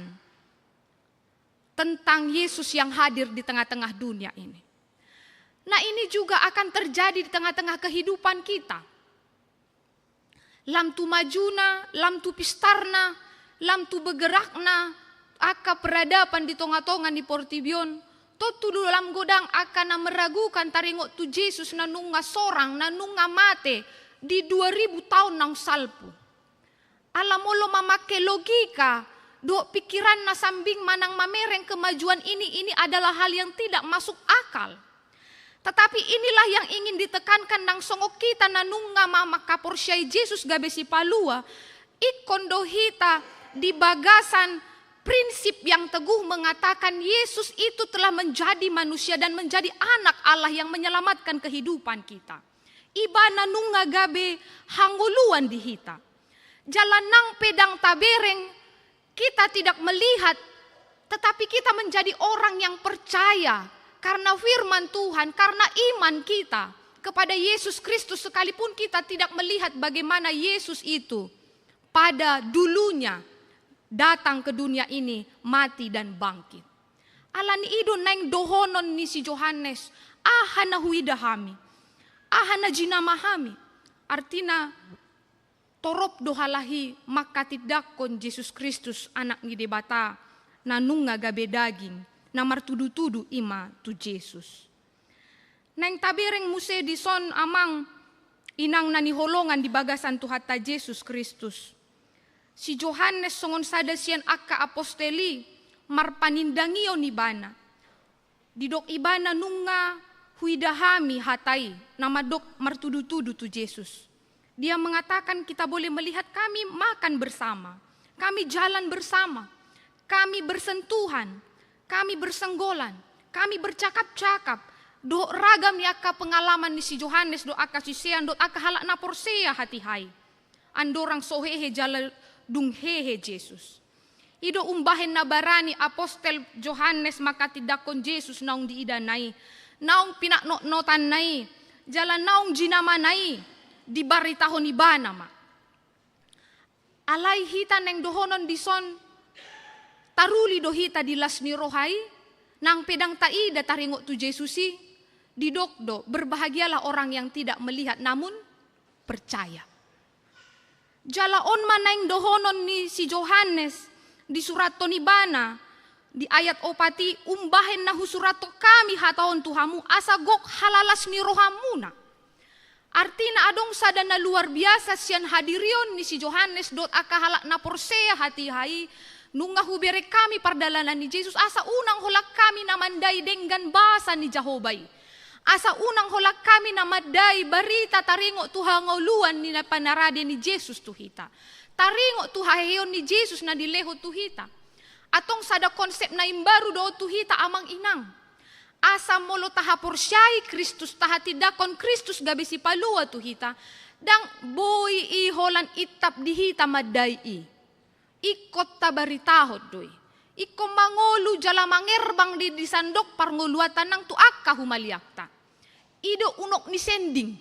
tentang Yesus yang hadir di tengah-tengah dunia ini. Nah, ini juga akan terjadi di tengah-tengah kehidupan kita. Lam tu majuna, lam tu pistarna, lam tu begerakna angka peradaban di tonga-tonga ni portibi on, tontu do lam godang angka na meragukan taringot tu Jesus na nunga sorang, na nunga mate di dua ribu taon naung salpu. Ala molo mamangke logika dohot pikiranna sambing manang mamereng kemajuan ini, ini adalah hal yang tidak masuk akal. Tetapi inilah yang ingin ditekankan nang songon hita na nunga ma-, mangkaporseai Jesus gabe sipalua, ingkon do hita di bagasan prinsip yang teguh mengatakan Yesus itu telah menjadi manusia dan menjadi Anak Allah yang menyelamatkan kehidupan kita. Ibana nunga gabe hangoluan di hita. Jala nang pe ndang tabereng, kita tidak melihat, tetapi kita menjadi orang yang percaya karena firman Tuhan, karena iman kita kepada Yesus Kristus, sekalipun kita tidak melihat bagaimana Yesus itu pada dulunya datang ke dunia ini, mati dan bangkit. Alani i do naeng dohonon ni si Johannes, aha na huida hami, aha na jinama hami. Artina, torop do halak i mangkatindangkon Jesus Kristus, Anak ni Debata, na nunga gabe daging, na martudu-tudu i ma tu Jesus. Naeng tabereng muse dison amang inang na hinaholongan di bagasan Tuhanta Jesus Kristus. Si Johannes songon sada sian angka apostel i marpanindangion ibana. Didok ibana nunga huida hami hata i, na mandok martudu-tudu tu Jesus. Dia mengatakan kita boleh melihat kami makan bersama, kami jalan bersama, kami bersentuhan, kami bersenggolan, kami bercakap-cakap, dohot ragam ni angka pengalaman ni si Johannes, dohot angka sisean, dohot angka halak na porsea hatiha i. Andorang so hehe jala dung hehe Jesus. I do umbahen na barani apostel Johannes mangkatindangkon Jesus naung diidana i, naung pinatnotnotanna i, Jala naung jinamana i dibaritahon ibana ma. Alai hita naeng dohonon dison, taruli do hita di las ni roha i, nang pe ndang taida taringot tu Jesus i, didok do, "Berbahagialah orang yang tidak melihat namun percaya." Jala on ma naeng dohonon ni si Johannes, disurathon ibana di ayat opat i, "Umbahen na husurathon hami hata on tu hamu, asa gok halalas ni rohamuna." Artina adong sada na luar biasa sian hadirion ni si Johannes dohot angka halak na porsea hatiha i, "Nunga hubereng hami pardalanan ni Jesus, asa unang holan hami na mandai denggan basa ni Jahowa i. Asa unang holan hami na mandai barita taringot tu hangoluan ni na pinarade ni Jesus tu hita. Taringot tu haheheon ni Jesus na dilehon tu hita." Antong sada konsep na imbaru do tu hita amang inang. Asa molo tahaporseai Kristus, tahatindangkon Kristus gabe sipalua tu hita, ndang boi i holan intap di hita mandai i. Ingkon tabaritahon do i. Ingkon mangolu jala mangerbang di, di sandok parngoluanta nang tu angka humaliangta. I do unok ni sending.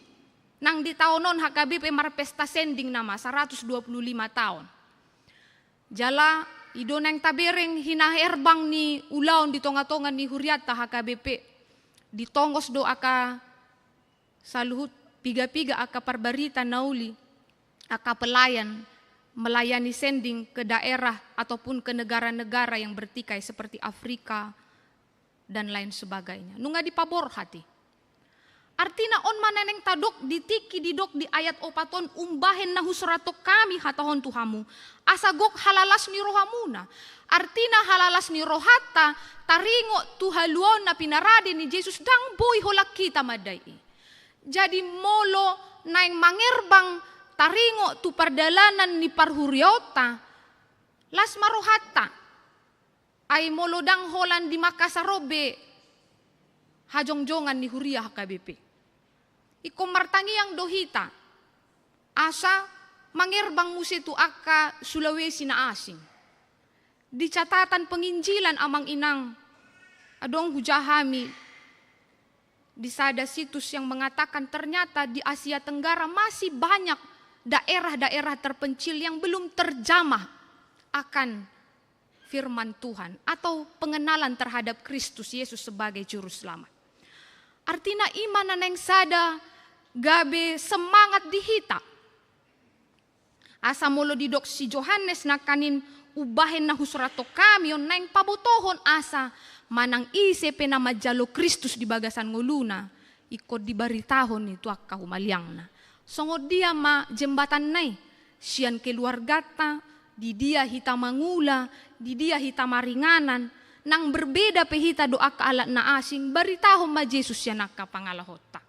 Nang di taon on H K B P marpesta sending nama saratus dua puluh lima taon. Jala i do naeng tabereng hinaherbang ni ulaon di tongatonga ni hurianta H K B P. Ditongos do angka saluhut piga-piga angka parbarita na uli, angka pelayan melayani sending ke daerah ataupun ke negara-negara yang bertikai seperti Afrika dan lain sebagainya. Nunga dipaborhat i. Artina on ma na naeng tadok di tingki didok di ayat opat on, "Umbahen na husurathon hami hata on tu hamu, asa gok halalas ni rohamuna." Artina halalas ni rohanta taringot tu haluaon na pinarade ni Jesus ndang boi holan hita mandai i. Jadi molo naeng mangerbang taringot tu pardalanan ni parhuriaonta, las ma rohanta. Ai molo ndang holan di Makassar on be hajongjongan ni huria H K B P. Ingkon martangiang do hita asa mangerbang muse tu angka Sulawesi na asing. Di catatan penginjilan amang inang, adong hujaha hami di sada situs yang mengatakan ternyata di Asia Tenggara masih banyak daerah-daerah terpencil yang belum terjamah akan firman Tuhan atau pengenalan terhadap Kristus Yesus sebagai Juru Selamat. Artina i ma na naeng sada gabe semangat di hita. Asa molo didok si Johannes nangkaning, "Umbahen na husurathon hami on," naeng pabotohon asa manang ise pe na manjalo Kristus di bagasan ngoluna, ingkon dibaritahon i tu angka humaliangna. Songon dia ma jembatanna i, sian keluarganta, di dia hita mangula, di dia hita maringanan, nang berbeda pe hita dohot angka halak na asing, baritahon ma Jesus sian angka pangalahonta.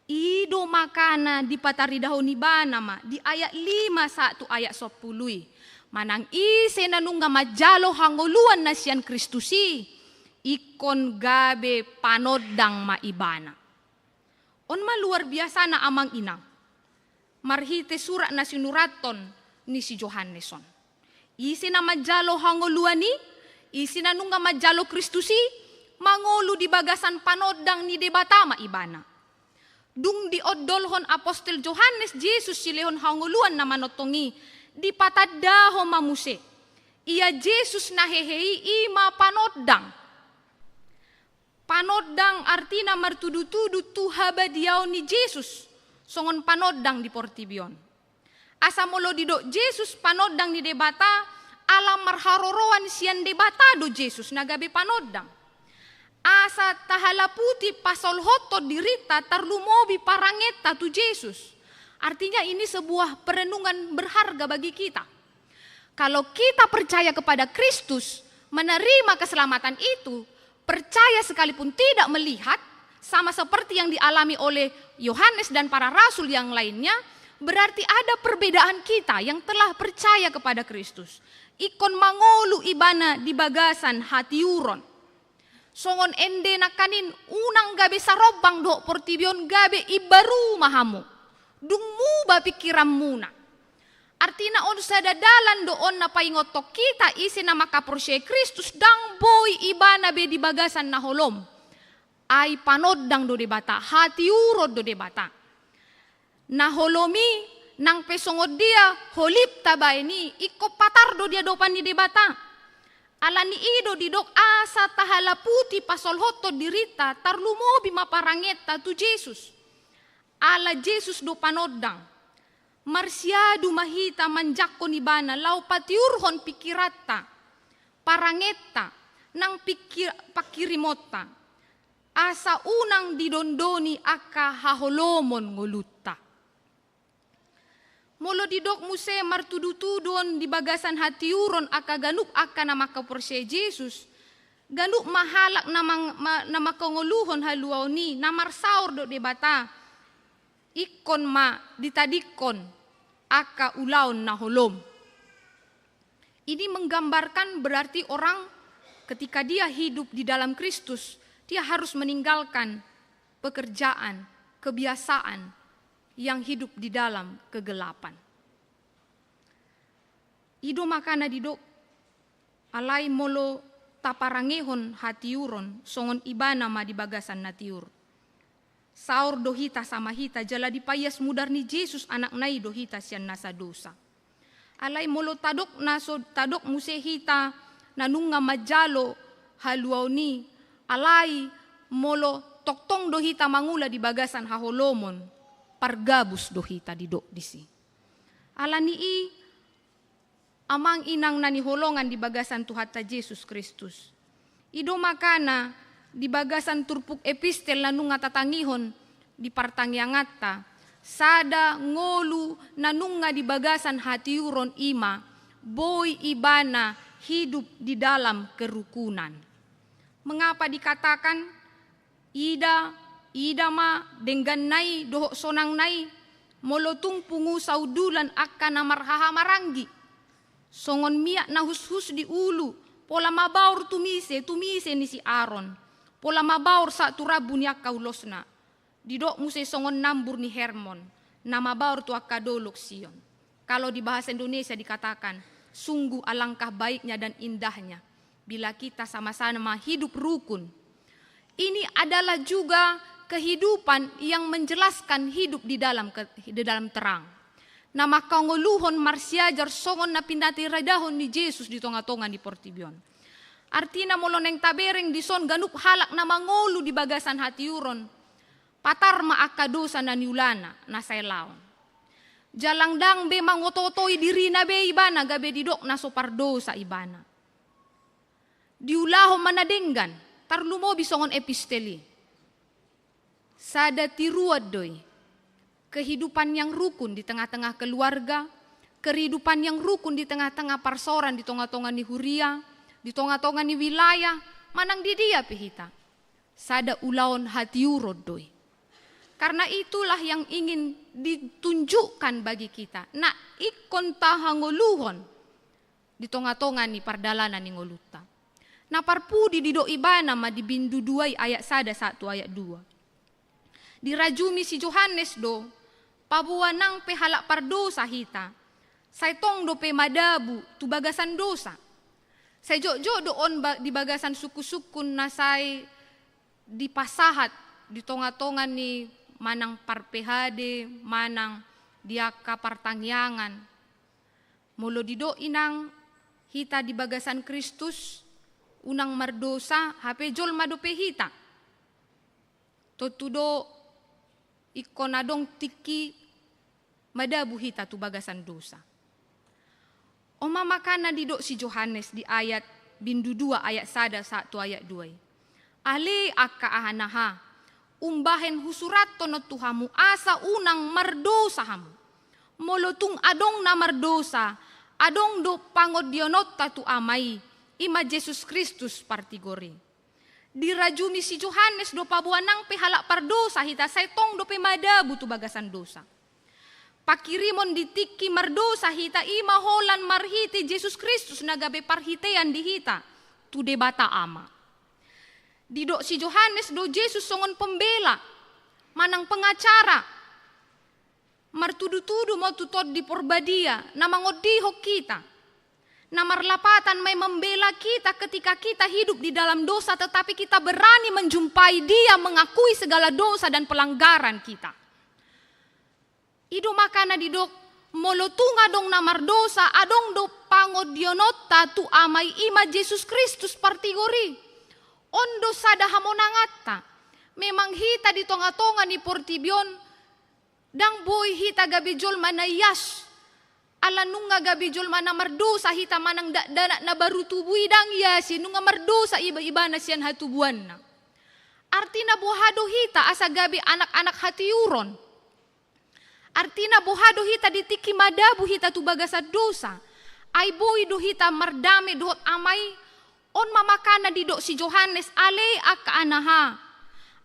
I do makana dipataridahon ibana ma di ayat lima sahat tu ayat sampulu i. Manang ise na nunga manjalo hangoluan na sian Kristus i, ingkon gabe panondang ma ibana. On ma luar biasana amang inang. Marhite surat na sinurathon ni si Johannes on. Ise na manjalo hangoluan i, ise na nunga manjalo Kristus i, mangolu di bagasan panondang ni Debata ma ibana. Dung diondolhon apostel Johannes Jesus silehon hangoluan na manongtong i, dipatandahon ma muse. Ia Jesus na hehe i, i ma panondang. Panondang artina martudutudu tu habadiaon ni Jesus songon panondang di portibi on. Asa molo didok Jesus panondang ni Debata, ala marharoroan sian Debata do Jesus na gabe panondang. Asa tahalaputi pasolhothon dirinta tarlumobi parangenta tu Jesus. Artinya ini sebuah perenungan berharga bagi kita. Kalau kita percaya kepada Kristus, menerima keselamatan itu, percaya sekalipun tidak melihat, sama seperti yang dialami oleh Yohanes dan para rasul yang lainnya, berarti ada perbedaan kita yang telah percaya kepada Kristus. Ingkon mangolu ibana di bagasan hatiuron. Songon ende nangkaning, unang gabe sarombang dohot portibi on, gabe imbaru ma hamu. Dung muba pingkiranmuna. Artina on sada dalan do on na paingothon hita ise na mangkaporseai Kristus ndang boi ibana be di bagasan na holom. Ai panondang do Debata, hatiuron do Debata. Na holom i, nang pe songon dia holipta baen i, ingkon patar do di adopan ni Debata. Ala ni i do didok asa tahalaputi pasolhothon dirinta, tarlumobi ma parangenta tu Jesus. Ala Jesus do panondang. Marsiadu ma hita manjangkon Ibana laho patiurhon pingkiranta, parangenta, nang pingkir-, pangkirimonta. Asa unang didondoni angka haholomon ngolunta. Molo didok muse martudutudu on di bagasan hatiuron angka ganup angka na mangkaporseai Jesus, ganup ma halak na mang-, ma-, na mangkangoluhon haluaon i, na marsaor dohot Debata, ingkon ma ditadingkon angka ulaon na holom. Ini menggambarkan berarti orang ketika dia hidup di dalam Kristus, dia harus meninggalkan pekerjaan, kebiasaan yang hidup di dalam kegelapan. I do makana didok, alai molo taparangehon hatiuron, songon Ibana ma di bagasan na tiur. Saor do hita sama hita, jala dipaias mudar ni Jesus Anakna i do hita sian nasa dosa. Alai molo tadok na so, tadok muse hita na nunga manjalo haluaon i, alai molo tongtong do hita mangula di bagasan haholomon, pargabus do hita didok disi. Ala ni i, amang inang na hinaholongan di bagasan Tuhanta Jesus Kristus. I do makana di bagasan turpuk epistel na nunga tatangihon di partangianganta, sada ngolu na nunga di bagasan hatiuron i ma, boi ibana hidup di dalam kerukunan. Mengapa dikatakan ida, ida ma dengganna i dohot sonangna i, molo tung pungu saundulan angka na marhahamaranggi. Songon miak na hushus di ulu, pola mabaor tumise, tumise ni si Aron, pola mabaor sahat tu rambu ni angka ulosna. Didok muse songon nambur ni Hermon, na mabaor tu angka dolok Sion. Kalau di bahasa Indonesia dikatakan, sungguh alangkah baiknya dan indahnya bila kita sama-sama hidup rukun. Ini adalah juga kehidupan yang menjelaskan hidup di dalam ke-, di dalam terang. Na mangkangoluhon marsiajar songon na pinatiridahon ni Jesus di tonga-tonga ni portibi on. Artina molo naeng tabereng dison ganup halak na mangolu di bagasan hatiuron, patar ma angka dosa na niulana, na saelaon. Jala ndang be mangoto-otoi dirina be ibana gabe didok na so pardosa ibana. Diulahon ma na denggan, tarlumobi songon epistel i. Sada tiruan do i. Kehidupan yang rukun di tengah-tengah keluarga, kehidupan yang rukun di tengah-tengah parsaoran, di tonga-tonga ni huria, di tonga-tonga ni wilayah, manang di dia pe hita. Sada ulaon hatiuron do i. Karena itulah yang ingin ditunjukkan bagi kita. Na ingkon tahangoluhon di tonga-tonga ni pardalanan ni ngolunta. Na parpudi didok ibana ma di bindu dua i ayat sada sahat tu ayat dua. Dirajumi si Johannes do, paboa nang pe halak pardosa hita, sai tong dope madabu tu bagasan dosa. Sai jotjot do on ba-, di bagasan sungkun-sungkun na sai dipasahat di tonga-tonga ni manang parpehade, manang di angka partangiangan. Molo didok inang hita di bagasan Kristus, unang mardosa, hape jolma dope hita. Tontu do ingkon adong tingki madabu hita tu bagasan dosa. On ma makana didok si Johannes di ayat bindu dua ayat sada sahat tu ayat dua i. Ale angka aha na ha, umbahen husurathon on tu hamu asa unang mardosa hamu. Molo tung adong na mardosa, adong do pangondiononta tu Ama i, i ma Jesus Kristus partigor i. Dirajumi si Johannes do paboa nang pe halak pardosa hita sai tong dope madabu tu bagasan dosa. Pangkirimon di tingki mardosa hita i ma holan marhite Jesus Kristus na gabe parhitean di hita tu Debata Ama. Didok si Johannes do Jesus songon pembela, manang pengacara. Martudu-tudu ma tu Tondi Porbadia na mangondihon hita. Na marlapatan ma i membela kita ketika kita hidup di dalam dosa, tetapi kita berani menjumpai Dia, mengakui segala dosa dan pelanggaran kita. I do makana didok, molo tung adong na mardosa, adong do pangondiononta tu Ama i, i ma Jesus Kristus partigor i. On do sada hamonanganta. Memang hita di tonga-tonga ni portibi on, ndang boi hita gabe jolma na ias. Ala nunga gabe jolma na mardosa hita manang dakdanak na baru tubu i ndang iasi, nunga mardosa iba, ibana sian hatubuanna. Artina boha do hita asa gabe anak-anak hatiuron? Artina boha do hita di tingki madabu hita tu bagasan dosa? Ai boi do hita mardame dohot Ama i? On ma makana didok si Johannes, ale angka anaha,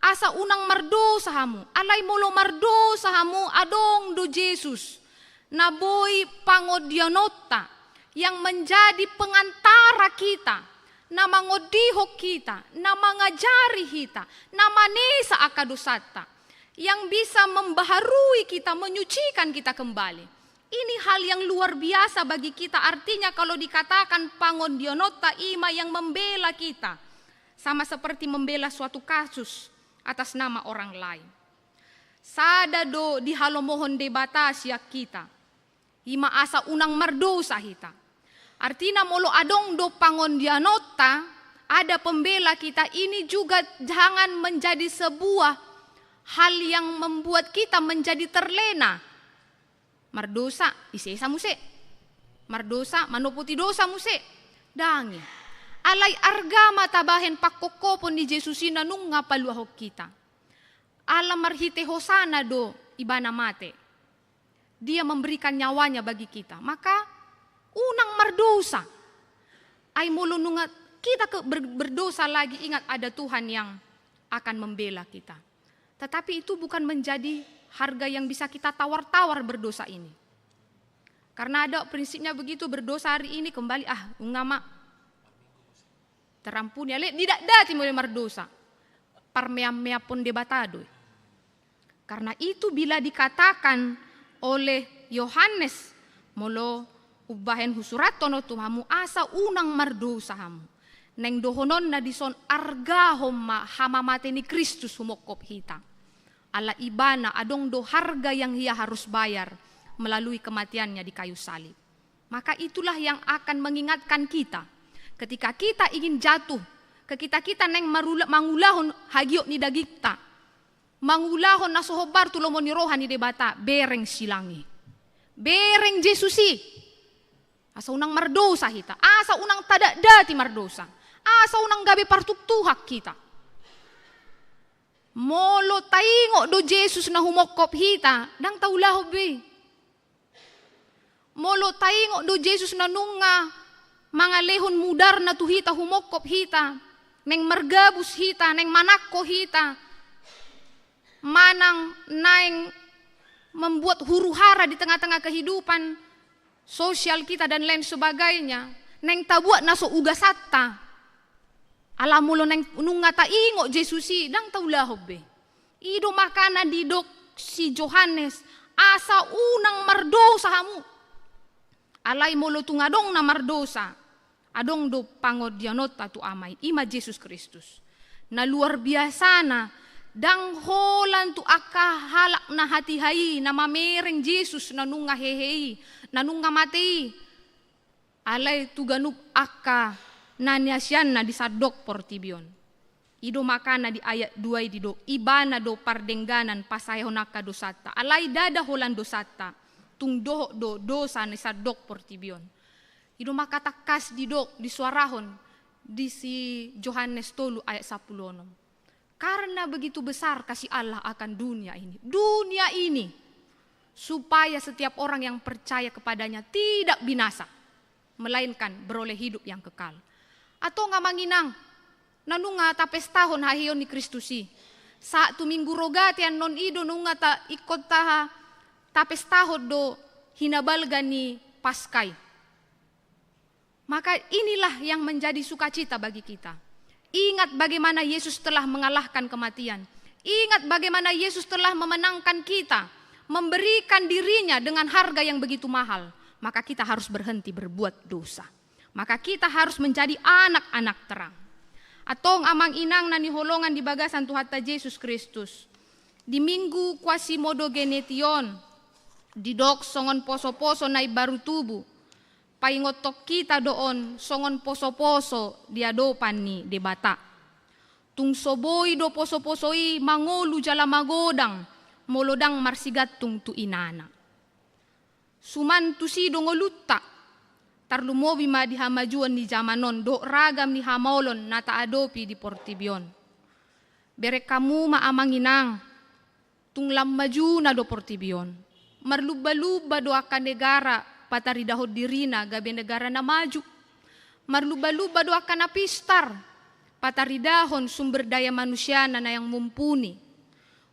asa unang mardosa hamu. Alai molo mardosa hamu, adong do Jesus na boi pangondiononta, yang menjadi pengantara kita, na mangondihon hita, na mangajari hita, na manesa angka dosanta, yang bisa membaharui kita, menyucikan kita kembali. Ini hal yang luar biasa bagi kita. Artinya, kalau dikatakan pangondiononta, i ma yang membela kita, sama seperti membela suatu kasus atas nama orang lain. Sada do dihalomohon Debata sian hita, i ma asa unang mardosa hita. Artina, molo adong do pangondiononta, ada pembela kita, ini juga jangan menjadi sebuah hal yang membuat kita menjadi terlena. Mardosa, disesa muse. Mardosa, manopoti dosa muse. Ndang i. Alai arga ma tabahen pangkophopon ni Jesus i na nunga paluahon hita. Ala marhite hosana do ibana mate. Dia memberikan nyawanya bagi kita. Maka unang mardosa. Ai molo nunga kita ke ber-, berdosa lagi, ingat ada Tuhan yang akan membela kita. Tetapi itu bukan menjadi harga yang bisa kita tawar-tawar berdosa ini. Karena ada prinsipnya begitu, berdosa hari ini kembali, ah, nunga ma terampuni, ale didakdati molo mardosa. Parmeam-meampon Debata do i. Karena itu bila dikatakan oleh Yohanes, molo umbahen husurathon on tu hamu asa unang mardosa hamu. Naeng dohononna dison, argahon ma hamamate ni Kristus humongkop hita. Ala ibana adong do harga yang ia harus bayar melalui kematiannya di kayu salib. Maka itulah yang akan mengingatkan kita. Ketika kita ingin jatuh, ketika kita naeng marula-, mangulahon hagiot ni dagingta, mangulahon na so hombar tu lomo ni roha ni Debata, bereng silang i. Bereng Jesus i. Asa unang mardosa hita, asa unang tadakdati mardosa, asa unang gabe partuktuhak hita. Molo taingot do Jesus na humongkop hita, ndang taulahon be i. Molo taingot do Jesus na nunga mangalehon mudarna tu hita, humongkop hita, naeng margabus hita, naeng manangko hita, manang naeng membuat huru-hara di tengah-tengah kehidupan sosial kita dan lain sebagainya, naeng tabuat na so ugasanta. Ala molo naeng nunga taingot Jesus i, ndang taulahon be. I do makana didok si Johannes, asa unang mardosa hamu. Alai molo tung adong na mardosa, adong do pangondiononta tu Ama i, i ma Jesus Kristus. Na luar biasana, ndang holan tu angka halak na hatiha i, na mamereng Jesus na nunga hehe i, na nunga mate i. Alai tu ganup angka na niasianna di sandok portibi on. I do makana di ayat dua i didok, ibana do pardengganan pasaehon angka dosanta. Alai ndada holan dosanta, tung dohot do dosa ni sandok portibi on. I do maka tangkas didok, disuarahon di si Johannes tolu ayat sampulu onom. Karena begitu besar kasih Allah akan dunia ini. Dunia ini. Supaya setiap orang yang percaya kepadanya tidak binasa, melainkan beroleh hidup yang kekal. Antong amang inang, na nunga tapestahon haheheon ni Kristus i. Sahat tu Minggu Rogate annon i do nunga ta-, ingkon taha tapestahon do hinabalga ni Paska i. Maka inilah yang menjadi sukacita bagi kita. Ingat bagaimana Yesus telah mengalahkan kematian. Ingat bagaimana Yesus telah memenangkan kita, memberikan dirinya dengan harga yang begitu mahal. Maka kita harus berhenti berbuat dosa. Maka kita harus menjadi anak-anak terang. Antong amang inang na hinaholongan di bagasan Tuhanta Jesus Kristus, di Minggu Quasimodogeneition, didok songon poso-poso na imbaru tubu, paingothon hita do on songon poso-poso di adopan ni Debata. Tung so boi do poso-poso i mangolu jala magodang, molo ndang marsigantung tu inana. Suman tusi do ngolunta, tarlumobi ma di hamajuon ni jaman on dohot ragam ni hamaolon na taadopi di portibi on. Bereng hamu ma amang inang, tung lam majuna do portibi on. Marlumba-lumba do angka negara pataridahon dirina gabe negara na maju. Marlumba-lumba do angka na pistar pataridahon sumber daya manusiana na yang mumpuni.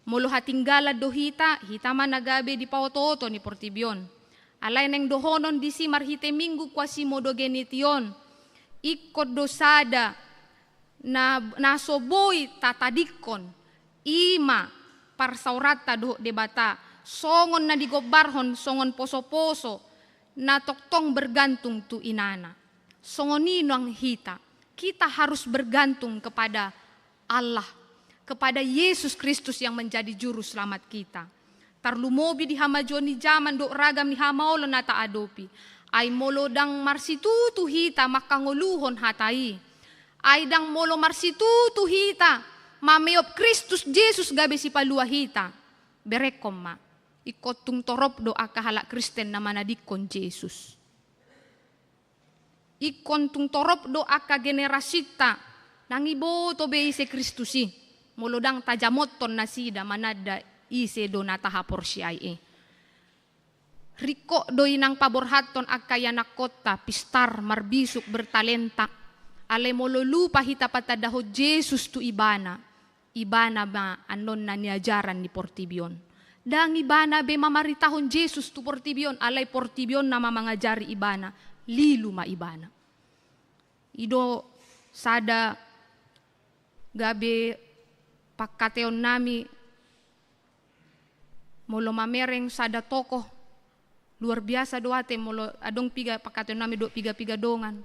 Molo hatinggalan do hita, hita ma na gabe di paoto-oto ni portibi on. Alai naeng dohonon disi marhite Minggu Quasimodogeneition, ingkon do sada na, na so boi tatadingkon, i ma parsaoranta dohot Debata, songon na digombarhon songon poso-poso na tongtong bergantung tu inana. Songon i nang hita, kita harus bergantung kepada Allah, kepada Yesus Kristus yang menjadi juru selamat kita. Tarlumobi di hamajuon ni jaman dohot ragam ni hamaolon na taadopi. Ai molo ndang marsitutu hita mangkangoluhon hata i, ai ndang molo marsitutu hita mameop Kristus Jesus gabe sipalua hita, berenghon ma, ingkon tung torop do angka halak Kristen na manadingkon Jesus. Ingkon tung torop do angka generasinta, ndang iboto be ise Kristus i, molo ndang tajamothon nasida mananda ise do na tahaporseai i. Ringkot do i nang paborhathon angka ianakkonta pistar, marbisuk, bertalenta. Alai molo lupa hita patandahon Jesus tu ibana, ibana ma annon na niajaran ni portibi on. Ndang ibana be mamaritahon Jesus tu portibi on, alai portibi on nama mangajari ibana, lilu ma ibana. I do sada gabe pangkataionnami, molo mamereng sada tokoh, luar biasa do ate molo adong piga pangkataionnami dohot piga-piga dongan.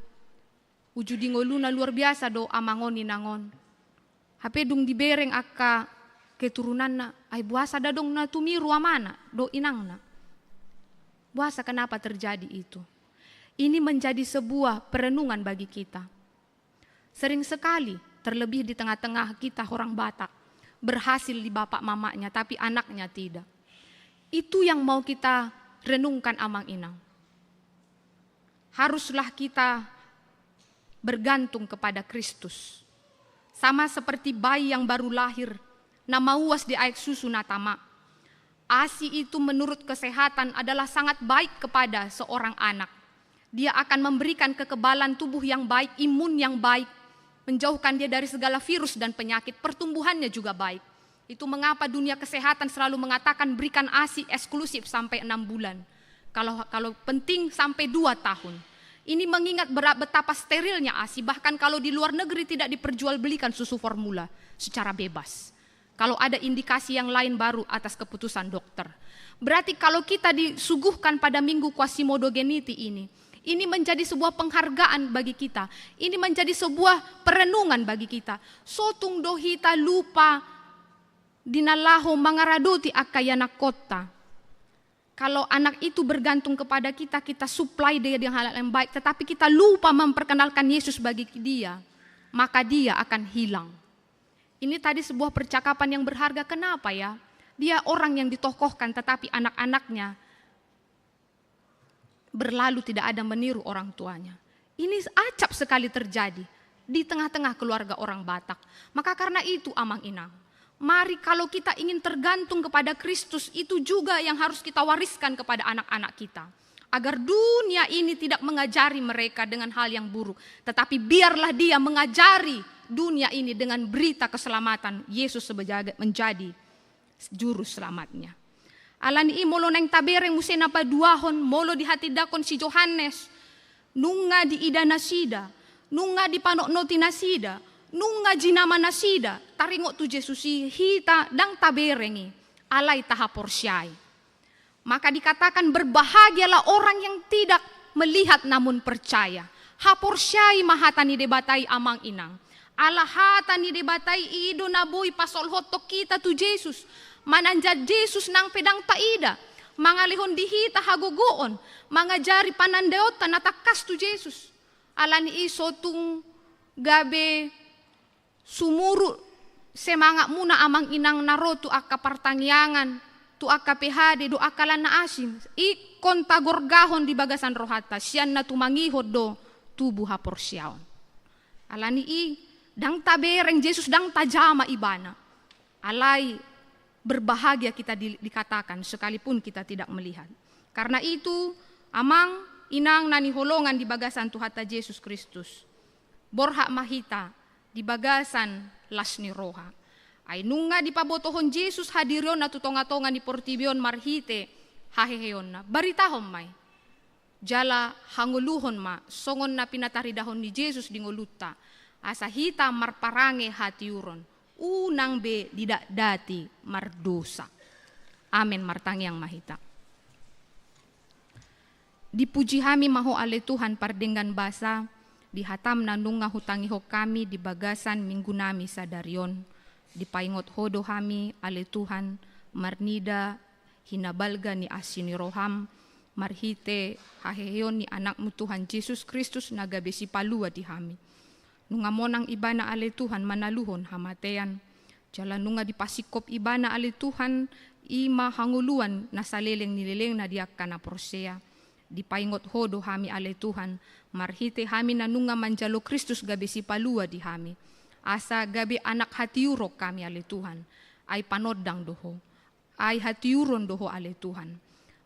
Uju di ngoluna luar biasa do amang on inang on. Hape dung dibereng angka keturunanna, ai boasa ndang adong na tumiru amana dohot inangna. Boasa, kenapa terjadi itu? Ini menjadi sebuah perenungan bagi kita. Sering sekali, terlebih di tengah-tengah kita orang Batak, berhasil di bapak mamanya, tapi anaknya tidak. Itu yang mau kita renungkan amang inang. Haruslah kita bergantung kepada Kristus. Sama seperti bayi yang baru lahir, na mauas di aek susu na tama. ASI itu menurut kesehatan adalah sangat baik kepada seorang anak. Dia akan memberikan kekebalan tubuh yang baik, imun yang baik, menjauhkan dia dari segala virus dan penyakit, pertumbuhannya juga baik. Itu mengapa dunia kesehatan selalu mengatakan berikan ASI eksklusif sampai enam bulan. Kalau, kalau penting sampai dua tahun. Ini mengingat berat betapa sterilnya ASI, bahkan kalau di luar negeri tidak diperjualbelikan susu formula secara bebas. Kalau ada indikasi yang lain baru atas keputusan dokter. Berarti kalau kita disuguhkan pada Minggu Quasimodogeniti ini, ini menjadi sebuah penghargaan bagi kita. Ini menjadi sebuah perenungan bagi kita. So tung do hita lupa di na laho mangaradoti angka ianakkonta. Kalau anak itu bergantung kepada kita, kita supply dia dengan hal yang baik, tetapi kita lupa memperkenalkan Yesus bagi dia, maka dia akan hilang. Ini tadi sebuah percakapan yang berharga. Kenapa ya? Dia orang yang ditokohkan, tetapi anak-anaknya berlalu tidak ada meniru orang tuanya. Ini acap sekali terjadi di tengah-tengah keluarga orang Batak. Maka karena itu, amang inang, mari kalau kita ingin tergantung kepada Kristus, itu juga yang harus kita wariskan kepada anak-anak kita. Agar dunia ini tidak mengajari mereka dengan hal yang buruk, tetapi biarlah dia mengajari dunia ini dengan berita keselamatan Yesus sebagai menjadi juru selamatnya. Alani i molo naeng tabereng muse na paduahon, molo dihatindangkon si Johannes, nunga diida nasida, nunga dipanotnoti nasida, nunga jinama nasida, taringot tu Jesus i, hita ndang tabereng i, alai tahaporseai. Maka dikatakan, "Berbahagialah orang yang tidak melihat namun percaya." Haporseai ma hata ni Debata i amang inang. Ala hata ni Debata i do na boi pasolhothon hita tu Jesus. Mananjak Jesus nang pe ndang taida. Mangalehon di hita hagogoon. Mangajari panandaonta na tangkas tu Jesus. Ala ni i so tung gabe sumurut semangatmuna amang inang na ro tu angka partangiangan, tu angka P H D dohot angka lan na asing. Ingkon tagorgahon di bagasan rohanta, sian na tumangihon do tubu haporseaon. Ala ni i, ndang tabereng Jesus, ndang tajama ibana. Alai berbahagia kita di-, dikatakan, sekalipun kita tidak melihat. Karena itu, amang inang na hinaholongan di bagasan Tuhanta Jesus Kristus, borhat ma hita di bagasan las ni roha. Ai nunga dipabotohon Jesus hadirionna tu tongatonga ni portibi on marhite haheheonna. Baritahon ma i. Jala hangoluhon ma songon na pinataridahon ni Jesus di ngolunta. Asa hita marparange hatiuron. Unang be didatdati mardosa. Amen. Martangiang ma hita. Dipuji hami ma Ho ale Tuhan pardenggan basa, di hatam na nunga hutangihon hami di bagasan minggunami sadari on. Dipaingot Ho do hami ale Tuhan, marnida hinabalga ni asi ni roham, marhite haheheon ni Anakmu Tuhan Jesus Kristus na gabe sipalua di hami. Nunga monang ibana ale Tuhan manaluhon hamatean. Jala nunga dipasingkop ibana ale Tuhan, i ma hangoluan na saleleng ni lelengna di angka na porsea. Dipaingot Ho do hami ale Tuhan, marhite hami na nunga manjalo Kristus gabe sipalua di hami. Asa gabe anak hatiuron hami ale Tuhan. Ai panondang do Ho. Ai hatiuron do Ho ale Tuhan.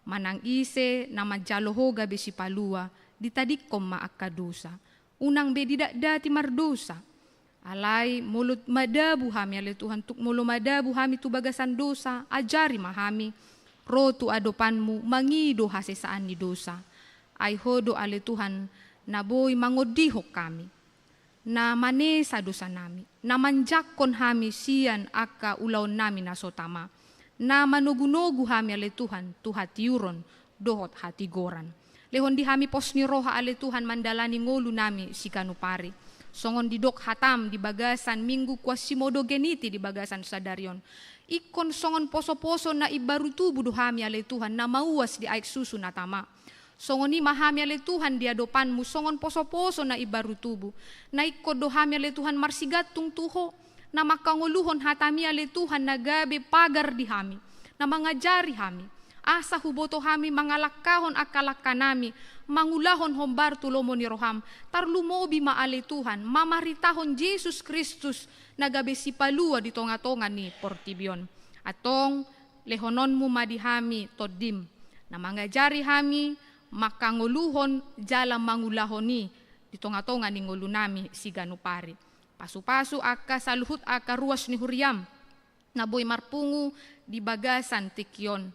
Manang ise na manjalo Ho gabe sipalua, ditadingkon ma angka dosa. Unang be didatdati mardosa. Alai molo madabu hami ale Tuhan, tuk molo madabu hami tu bagasan dosa, ajari ma hami ro tu adopanmu mangido hasesaan ni dosa. Ai Ho do ale Tuhan na boi mangondihon hami, na manesa dosanami, na manjangkon hami sian angka ulaonnami na so tama, na manogunogu hami ale Tuhan tu hatiuron dohot hatigoran. Lehon di hami pos ni roha ale Tuhan mandalani ngolunami siganup ari. Songon didok hatam di bagasan Minggu Quasimodogeniti di bagasan sadari on. Ingkon songon posoposo na imbaru tubu do hami ale Tuhan na mauas di aek susu na tama. Songon i ma hami ale Tuhan di adopanmu songon posoposo na imbaru tubu. Na ingkon do hami ale Tuhan marsigantung tu Ho. Na manghangoluhon hatami ale Tuhan na gabe pagar di hami. Na mangajari hami. Asa huboto hami mangalangkahon angka langkanami, mangulahon hombar tu lomo ni roham, tarlumobi ma ale Tuhan, mamaritahon Jesus Kristus na gabe sipalua di tongatonga ni portibi on. Antong, lehononmu ma di hami tondim, na mangajari hami, manghangoluhon jala mangulahon i di tongatonga ni ngolunami siganup ari. Pasupasu angka saluhut angka ruas ni huriam, na boi marpungu di bagasan tingki on.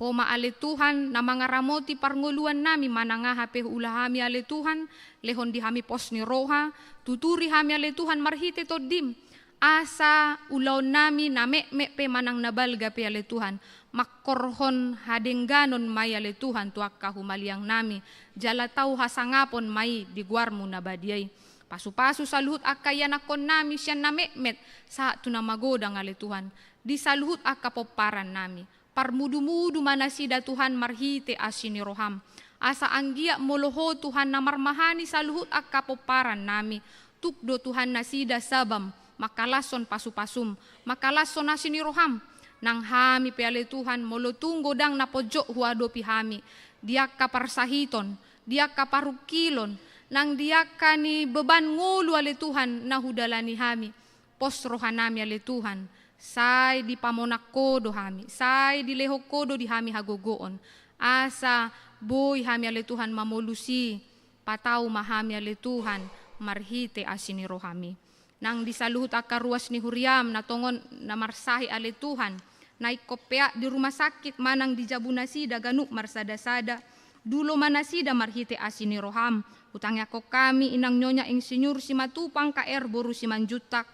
Ho ma ale Tuhan, na mangaramoti parngoluannami manang aha pe huula hami ale Tuhan, lehon di hami pos ni roha, tuturi hami ale Tuhan marhite tondim. Asa ulaonnami na metmet pe manang na balga pe ale Tuhan, mangkorhon hadengganon ma i ale Tuhan tu angka humaliangnami, jala tau hasangapon ma i di goarmu na badia i. Pasupasu saluhut angka ianakkonnami sian na metmet, sahat tu na magodang ale Tuhan, di saluhut angka pomparannami. Parmudumudu ma nasida Tuhan marhite asi ni roham. Asa anggiat molo Ho Tuhan na marmahani saluhut angka pomparannami. Tuk do Tuhan nasida sabam, mangkalashon pasupasum, mangkalashon asi ni roham. Nang hami pe ale Tuhan, molo tung godang na ponjot huadopi hami, di angka parsahiton, di angka parungkilon, nang di angka ni beban ngolu ale Tuhan na hudalani hami. Pos rohanami ale Tuhan, sai dipamonang Ho do hami, sai dilehon Ho do di hami hagogoon. Asa boi hami ale Tuhan mamolusi, patau ma hami ale Tuhan, marhite asi ni rohami. Nang di saluhut angka ruas ni huriam, na tongon na marsahit ale Tuhan, na ingkon peak di rumah sakit manang di jabu nasida ganup marsadasada, dulo ma nasida marhite asi ni roham. Hutangiangkon hami inang Nyonya Insinyur Simatupang K R boru Simanjuntak,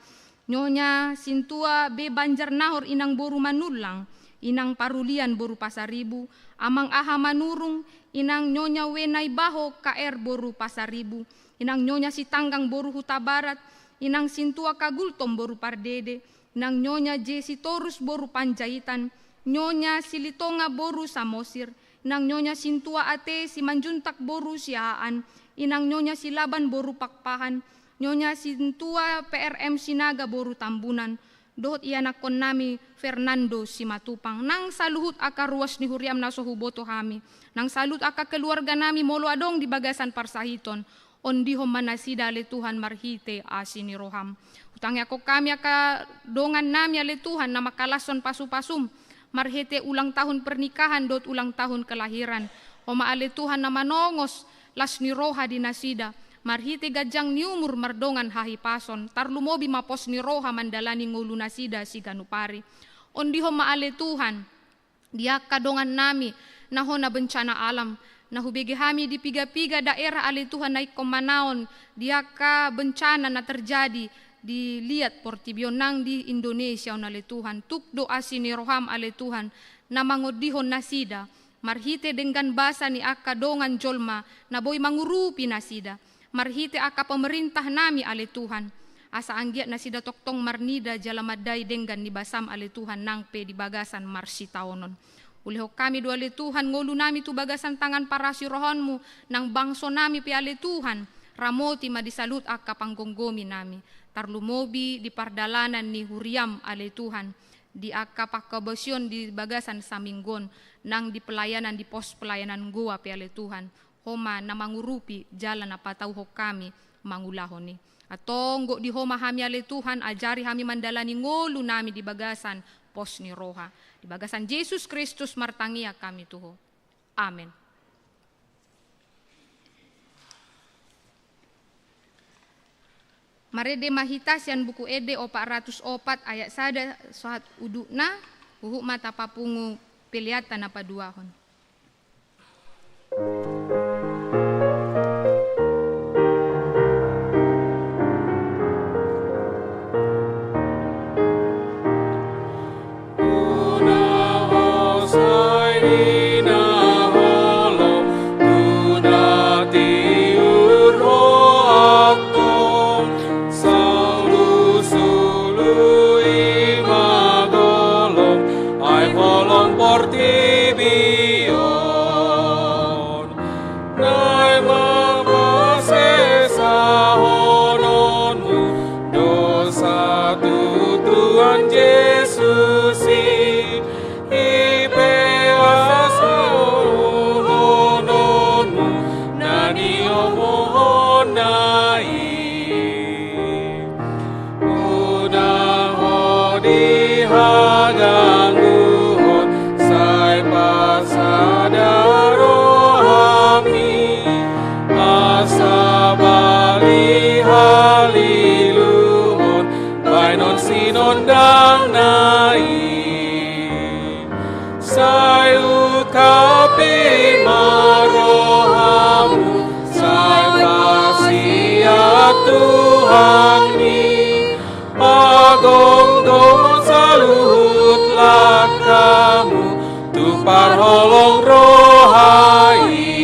Nyonya Sintua B Banjarnahor inang boru Manullang, inang Parulian boru Pasaribu, amang Aha Manurung, inang Nyonya Wenai Baho K R boru Pasaribu, inang Nyonya Sitanggang boru Hutabarat, inang Sintua Kagultom boru Pardede, inang Nyonya J Sitorus boru Panjaitan, Nyonya Silitonga boru Samosir, inang Nyonya Sintua Ate Simanjuntak boru Siahaan, inang Nyonya Silaban boru Pakpahan, Nyonya Sintua P R M Sinaga boru Tambunan, dohot ianakkonnami Fernando Simatupang, nang saluhut angka ruas ni huriam na so huboto hami, nang saluhut angka keluarganami molo adong di bagasan parsahiton, ondihon ma nasida ale Tuhan marhite asi ni roham. Hutangiangkon hami angka dongannami ale Tuhan na mangkalashon pasupasum, marhite ulang tahun pernikahan dohot ulang tahun kelahiran. Ho ma ale Tuhan na manongos las ni roha di nasida, marhite ganjang ni umur mardongan hahipason, tarlumobi ma pos ni roha mandalani ngolu nasida siganup ari. Ondihon ma ale Tuhan, di angka dongannami na hona bencana alam, na hubege hami di piga-piga daerah ale Tuhan na ingkon manaon di angka bencana na terjadi di liat portibi on nang di Indonesia on ale Tuhan. Tuk do asi ni roham ale Tuhan na mangondihon nasida, marhite denggan basa ni angka dongan jolma na boi mangurupi nasida, marhite angka pemerintah nami ale Tuhan, asa anggiat nasida tongtong marnida jala mandai denggan ni basam ale Tuhan nang pe di bagasan marsitaonon. Ulehon hami do ale Tuhan ngolu nami tu bagasan tangan parasi rohonmu, nang bangso nami pe ale Tuhan, ramoti ma di saluhut angka panggomgomi nami, tarlumobi di pardalanan ni huriam ale Tuhan, di angka panghabosion di bagasan saminggu on, nang di pelayanan di pos pelayanan Goa pe ale Tuhan, ho ma na mangurupi jala na patauhon hami mangulahon i. Antong gok di ho ma hami ale Tuhan, ajari hami mandalani ngolu nami di bagasan pos ni roha. Di bagasan Jesus Kristus martangiang hami tu ho. Amen. Marende ma hita sian Buku Ende opat ratus opat ayat sada sahat udutna, huhut ma tapapungu peleanta na paduahon. Unang sai di na holom, tu na tiur rohangkon, saulu-sulu i ma golom, aek holom portibi on. Naeng ma pasesahononmu dosa tu Tuhan Jesus i, i pe hasahononmu na niomohonna i. Unang ho dihagangguhon, sai pasada rohami, asa bali haliluhon baenon sinondangna i. Sai ungkapi ma rohamu, sai pasiat Tuhanmi, pagomgom saluhut langkamu tu parholong roha i.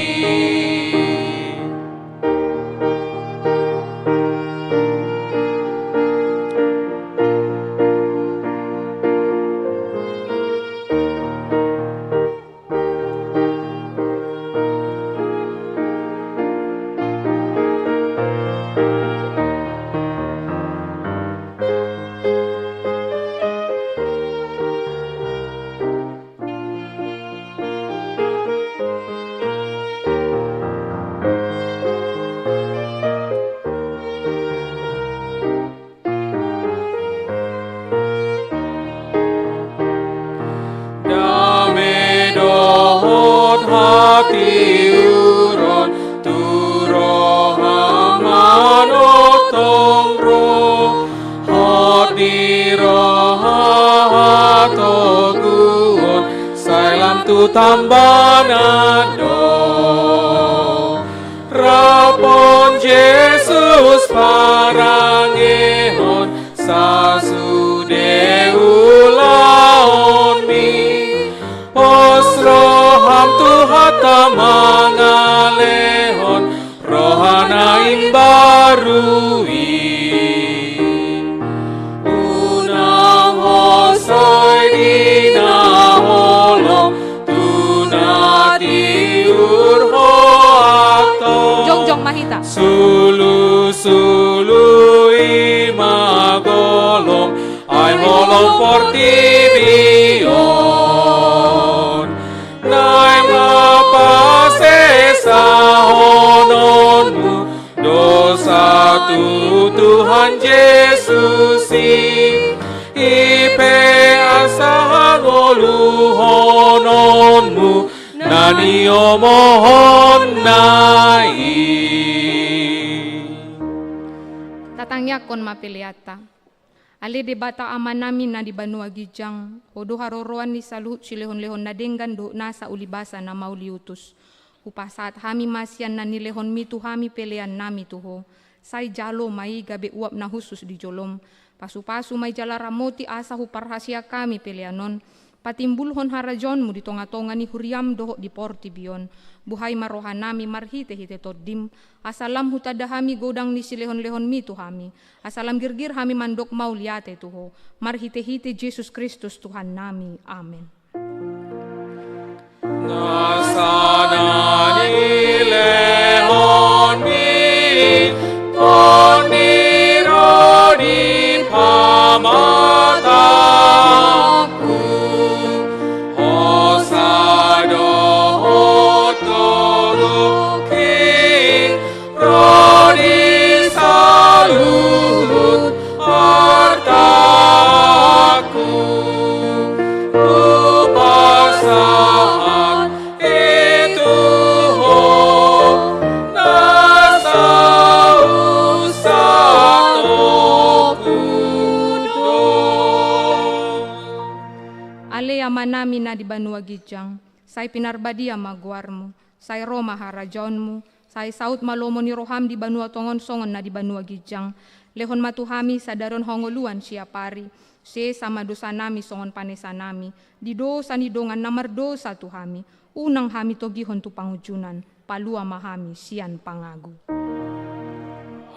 Dame dohot hatiuron tu roha manongtong ro, hot di roha hatoguon, sai lam tu tambana do. Raphon Jesus parangehon sasude ulaonmi, mangalehon roha na imbaru i. Unang hosoi di na holom tu na tiur ho antong. Jongjong ma hita. Sulusulu i ma golom, ai holom portibi on. Naeng ma pasesahononmu dosa tu Tuhan Jesus i. I pe asa hangoluhononmu na niomohonna i. Tatangiangkon ma peleanta. Ale Debata Amanami na di banua ginjang, Ho do haroroan ni saluhut silehonlehon na denggan dohot nasa ulibasa na mauliutus. Hupasahat hami ma sian na nilehonmi tu hami peleannami tu Ho. Sai jalo ma i gabe uap na hushus di jolom. Pasupasu ma i jala ramoti asa huparhaseang hami pelean on patimbulhon harajaonmu di tongatonga ni huriam dohot di portibi on. Buhai ma rohanami marhitehite Tondim, asa lam hutanda hami godang ni silehonlehonmi tu hami, asa lam girgir hami mandok mauliate tu Ho. Marhitehite Jesus Kristus Tuhannami. Amen. Nasa na nilehonmi, Tondi ro di pamatangku, hosa dohot toruki, ro di saluhut artaku, hupasahat i tu Ho, na saut satoku do. Ale Amanami na di banua ginjang, sai pinarbadia ma goarmu, sai ro ma harajaonmu, sai saut ma lomo ni roham di banua tonga on songon na di banua ginjang. Lehon ma tu hami sadari on hangoluan siapari. Sesa ma dosanami songon panesanami di dosa ni dongan na mardosa tu hami. Unang hami togihon tu pangunjunan. Palua ma hami sian pangago.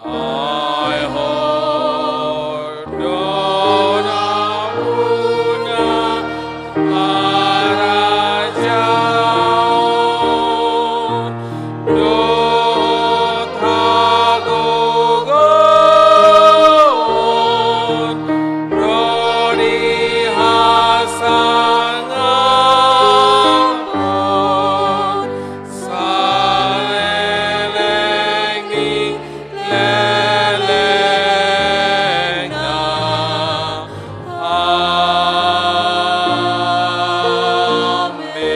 Ai Ho do nampuna harajaon dohot hagogoon ro di hasangapon saleleng ni lelengna. Amen.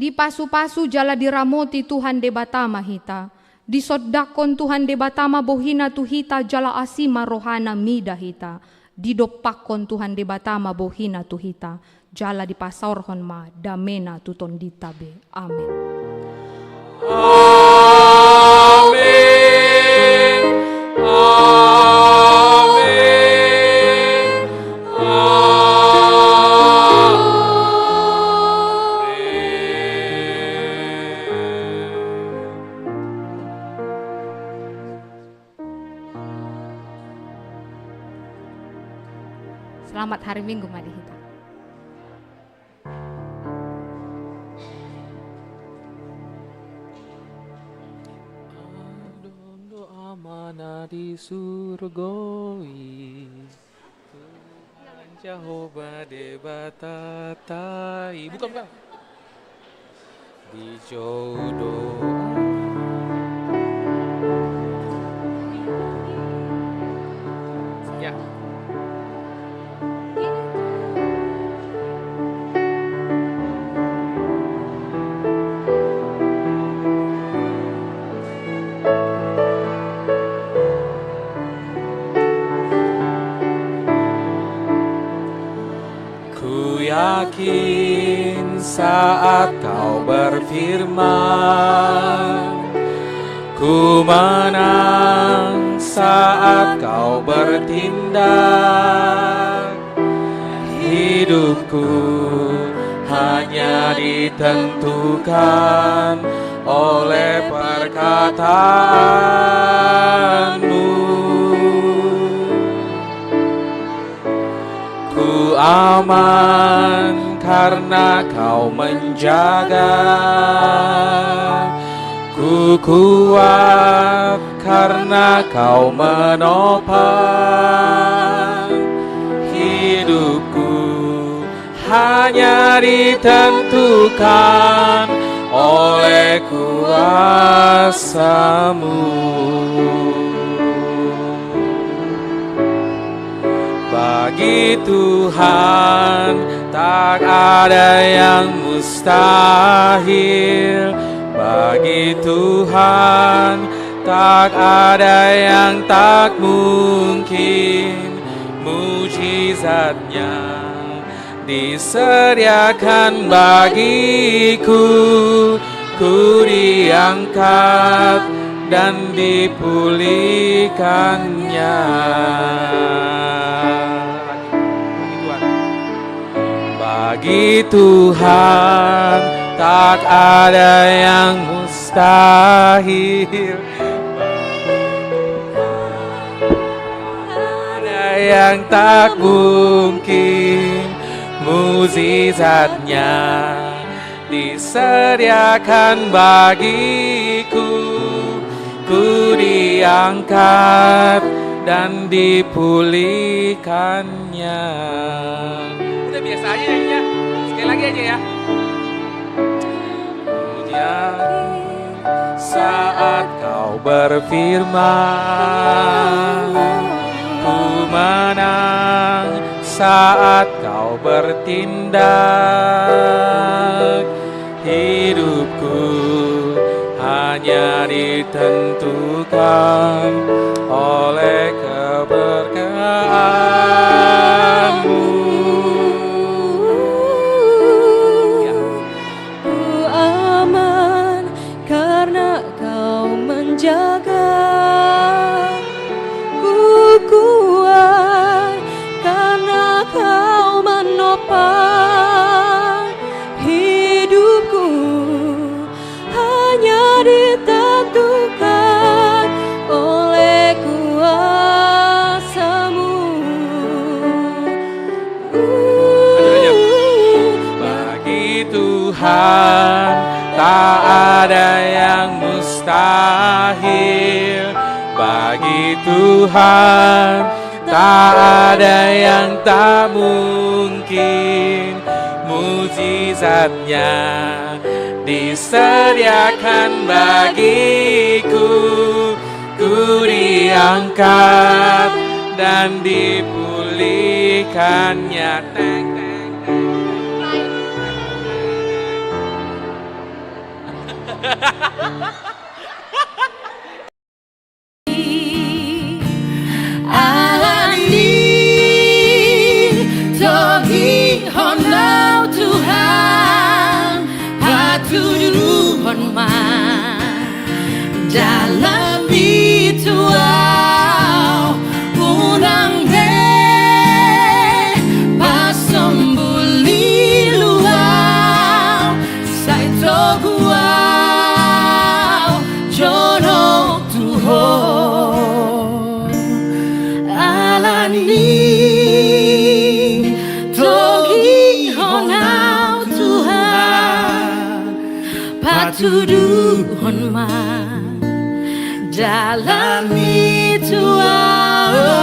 Dipasupasu jala diramoti Tuhan Debata ma hita. Disondangkon Tuhan Debata ma bohina tu hita jala asi ma rohana mida hita. Didompakkon Tuhan Debata ma bohina tu hita jala dipasaorhon ma damena tu tondinta be. Amen. Amen. Amen. Amen. Selamat hari Minggu ma di hita. Adong do Ama na di surgo i, Tuhan Jahowa Debatanta i. Buka, buka. Dijou do. Ya. Kuyakin saat kau berfirman, ku menang saat kau bertindak. Hidupku hanya ditentukan oleh perkataanmu. Ku aman karena Kau menjaga, ku kuat karena Kau menopang hidupku. Hanya ditentukan oleh kuasa-Mu. Bagi Tuhan tak ada yang mustahil. Bagi Tuhan tak ada yang tak mungkin. Mujizat-Nya disediakan bagiku, ku diangkat dan dipulihkan-Nya. Bagi Tuhan tak ada yang mustahil. Ada yang tak mungkin. Mujizat-Nya disediakan bagiku, ku diangkat dan dipulihkan-Nya. Udah biasa aja nyanyinya. Sekali lagi aja ya. Pujian saat Kau berfirman, ku menang saat Kau bertindak. Hidupku hanya ditentukan oleh keberkahan-Mu. Ku aman karena Kau menjaga, ku kuat karena Kau menopang hidupku. Hanya ditentukan oleh kuasa-Mu. Bagi Tuhan tak ada yang mustahil. Bagi Tuhan tak ada yang tak mungkin. Mujizat-Nya disediakan bagiku, ku diangkat dan dipulihkan-Nya. Teng, teng, teng. Alani togihon Au Tuhan, patuduhon ma dalan ni tu Au, unang be pasombulilu Au, sai togu Au jonok tu Ho. Alani togihon Au Tuhan, patuduhon ma dalan ni tu Au.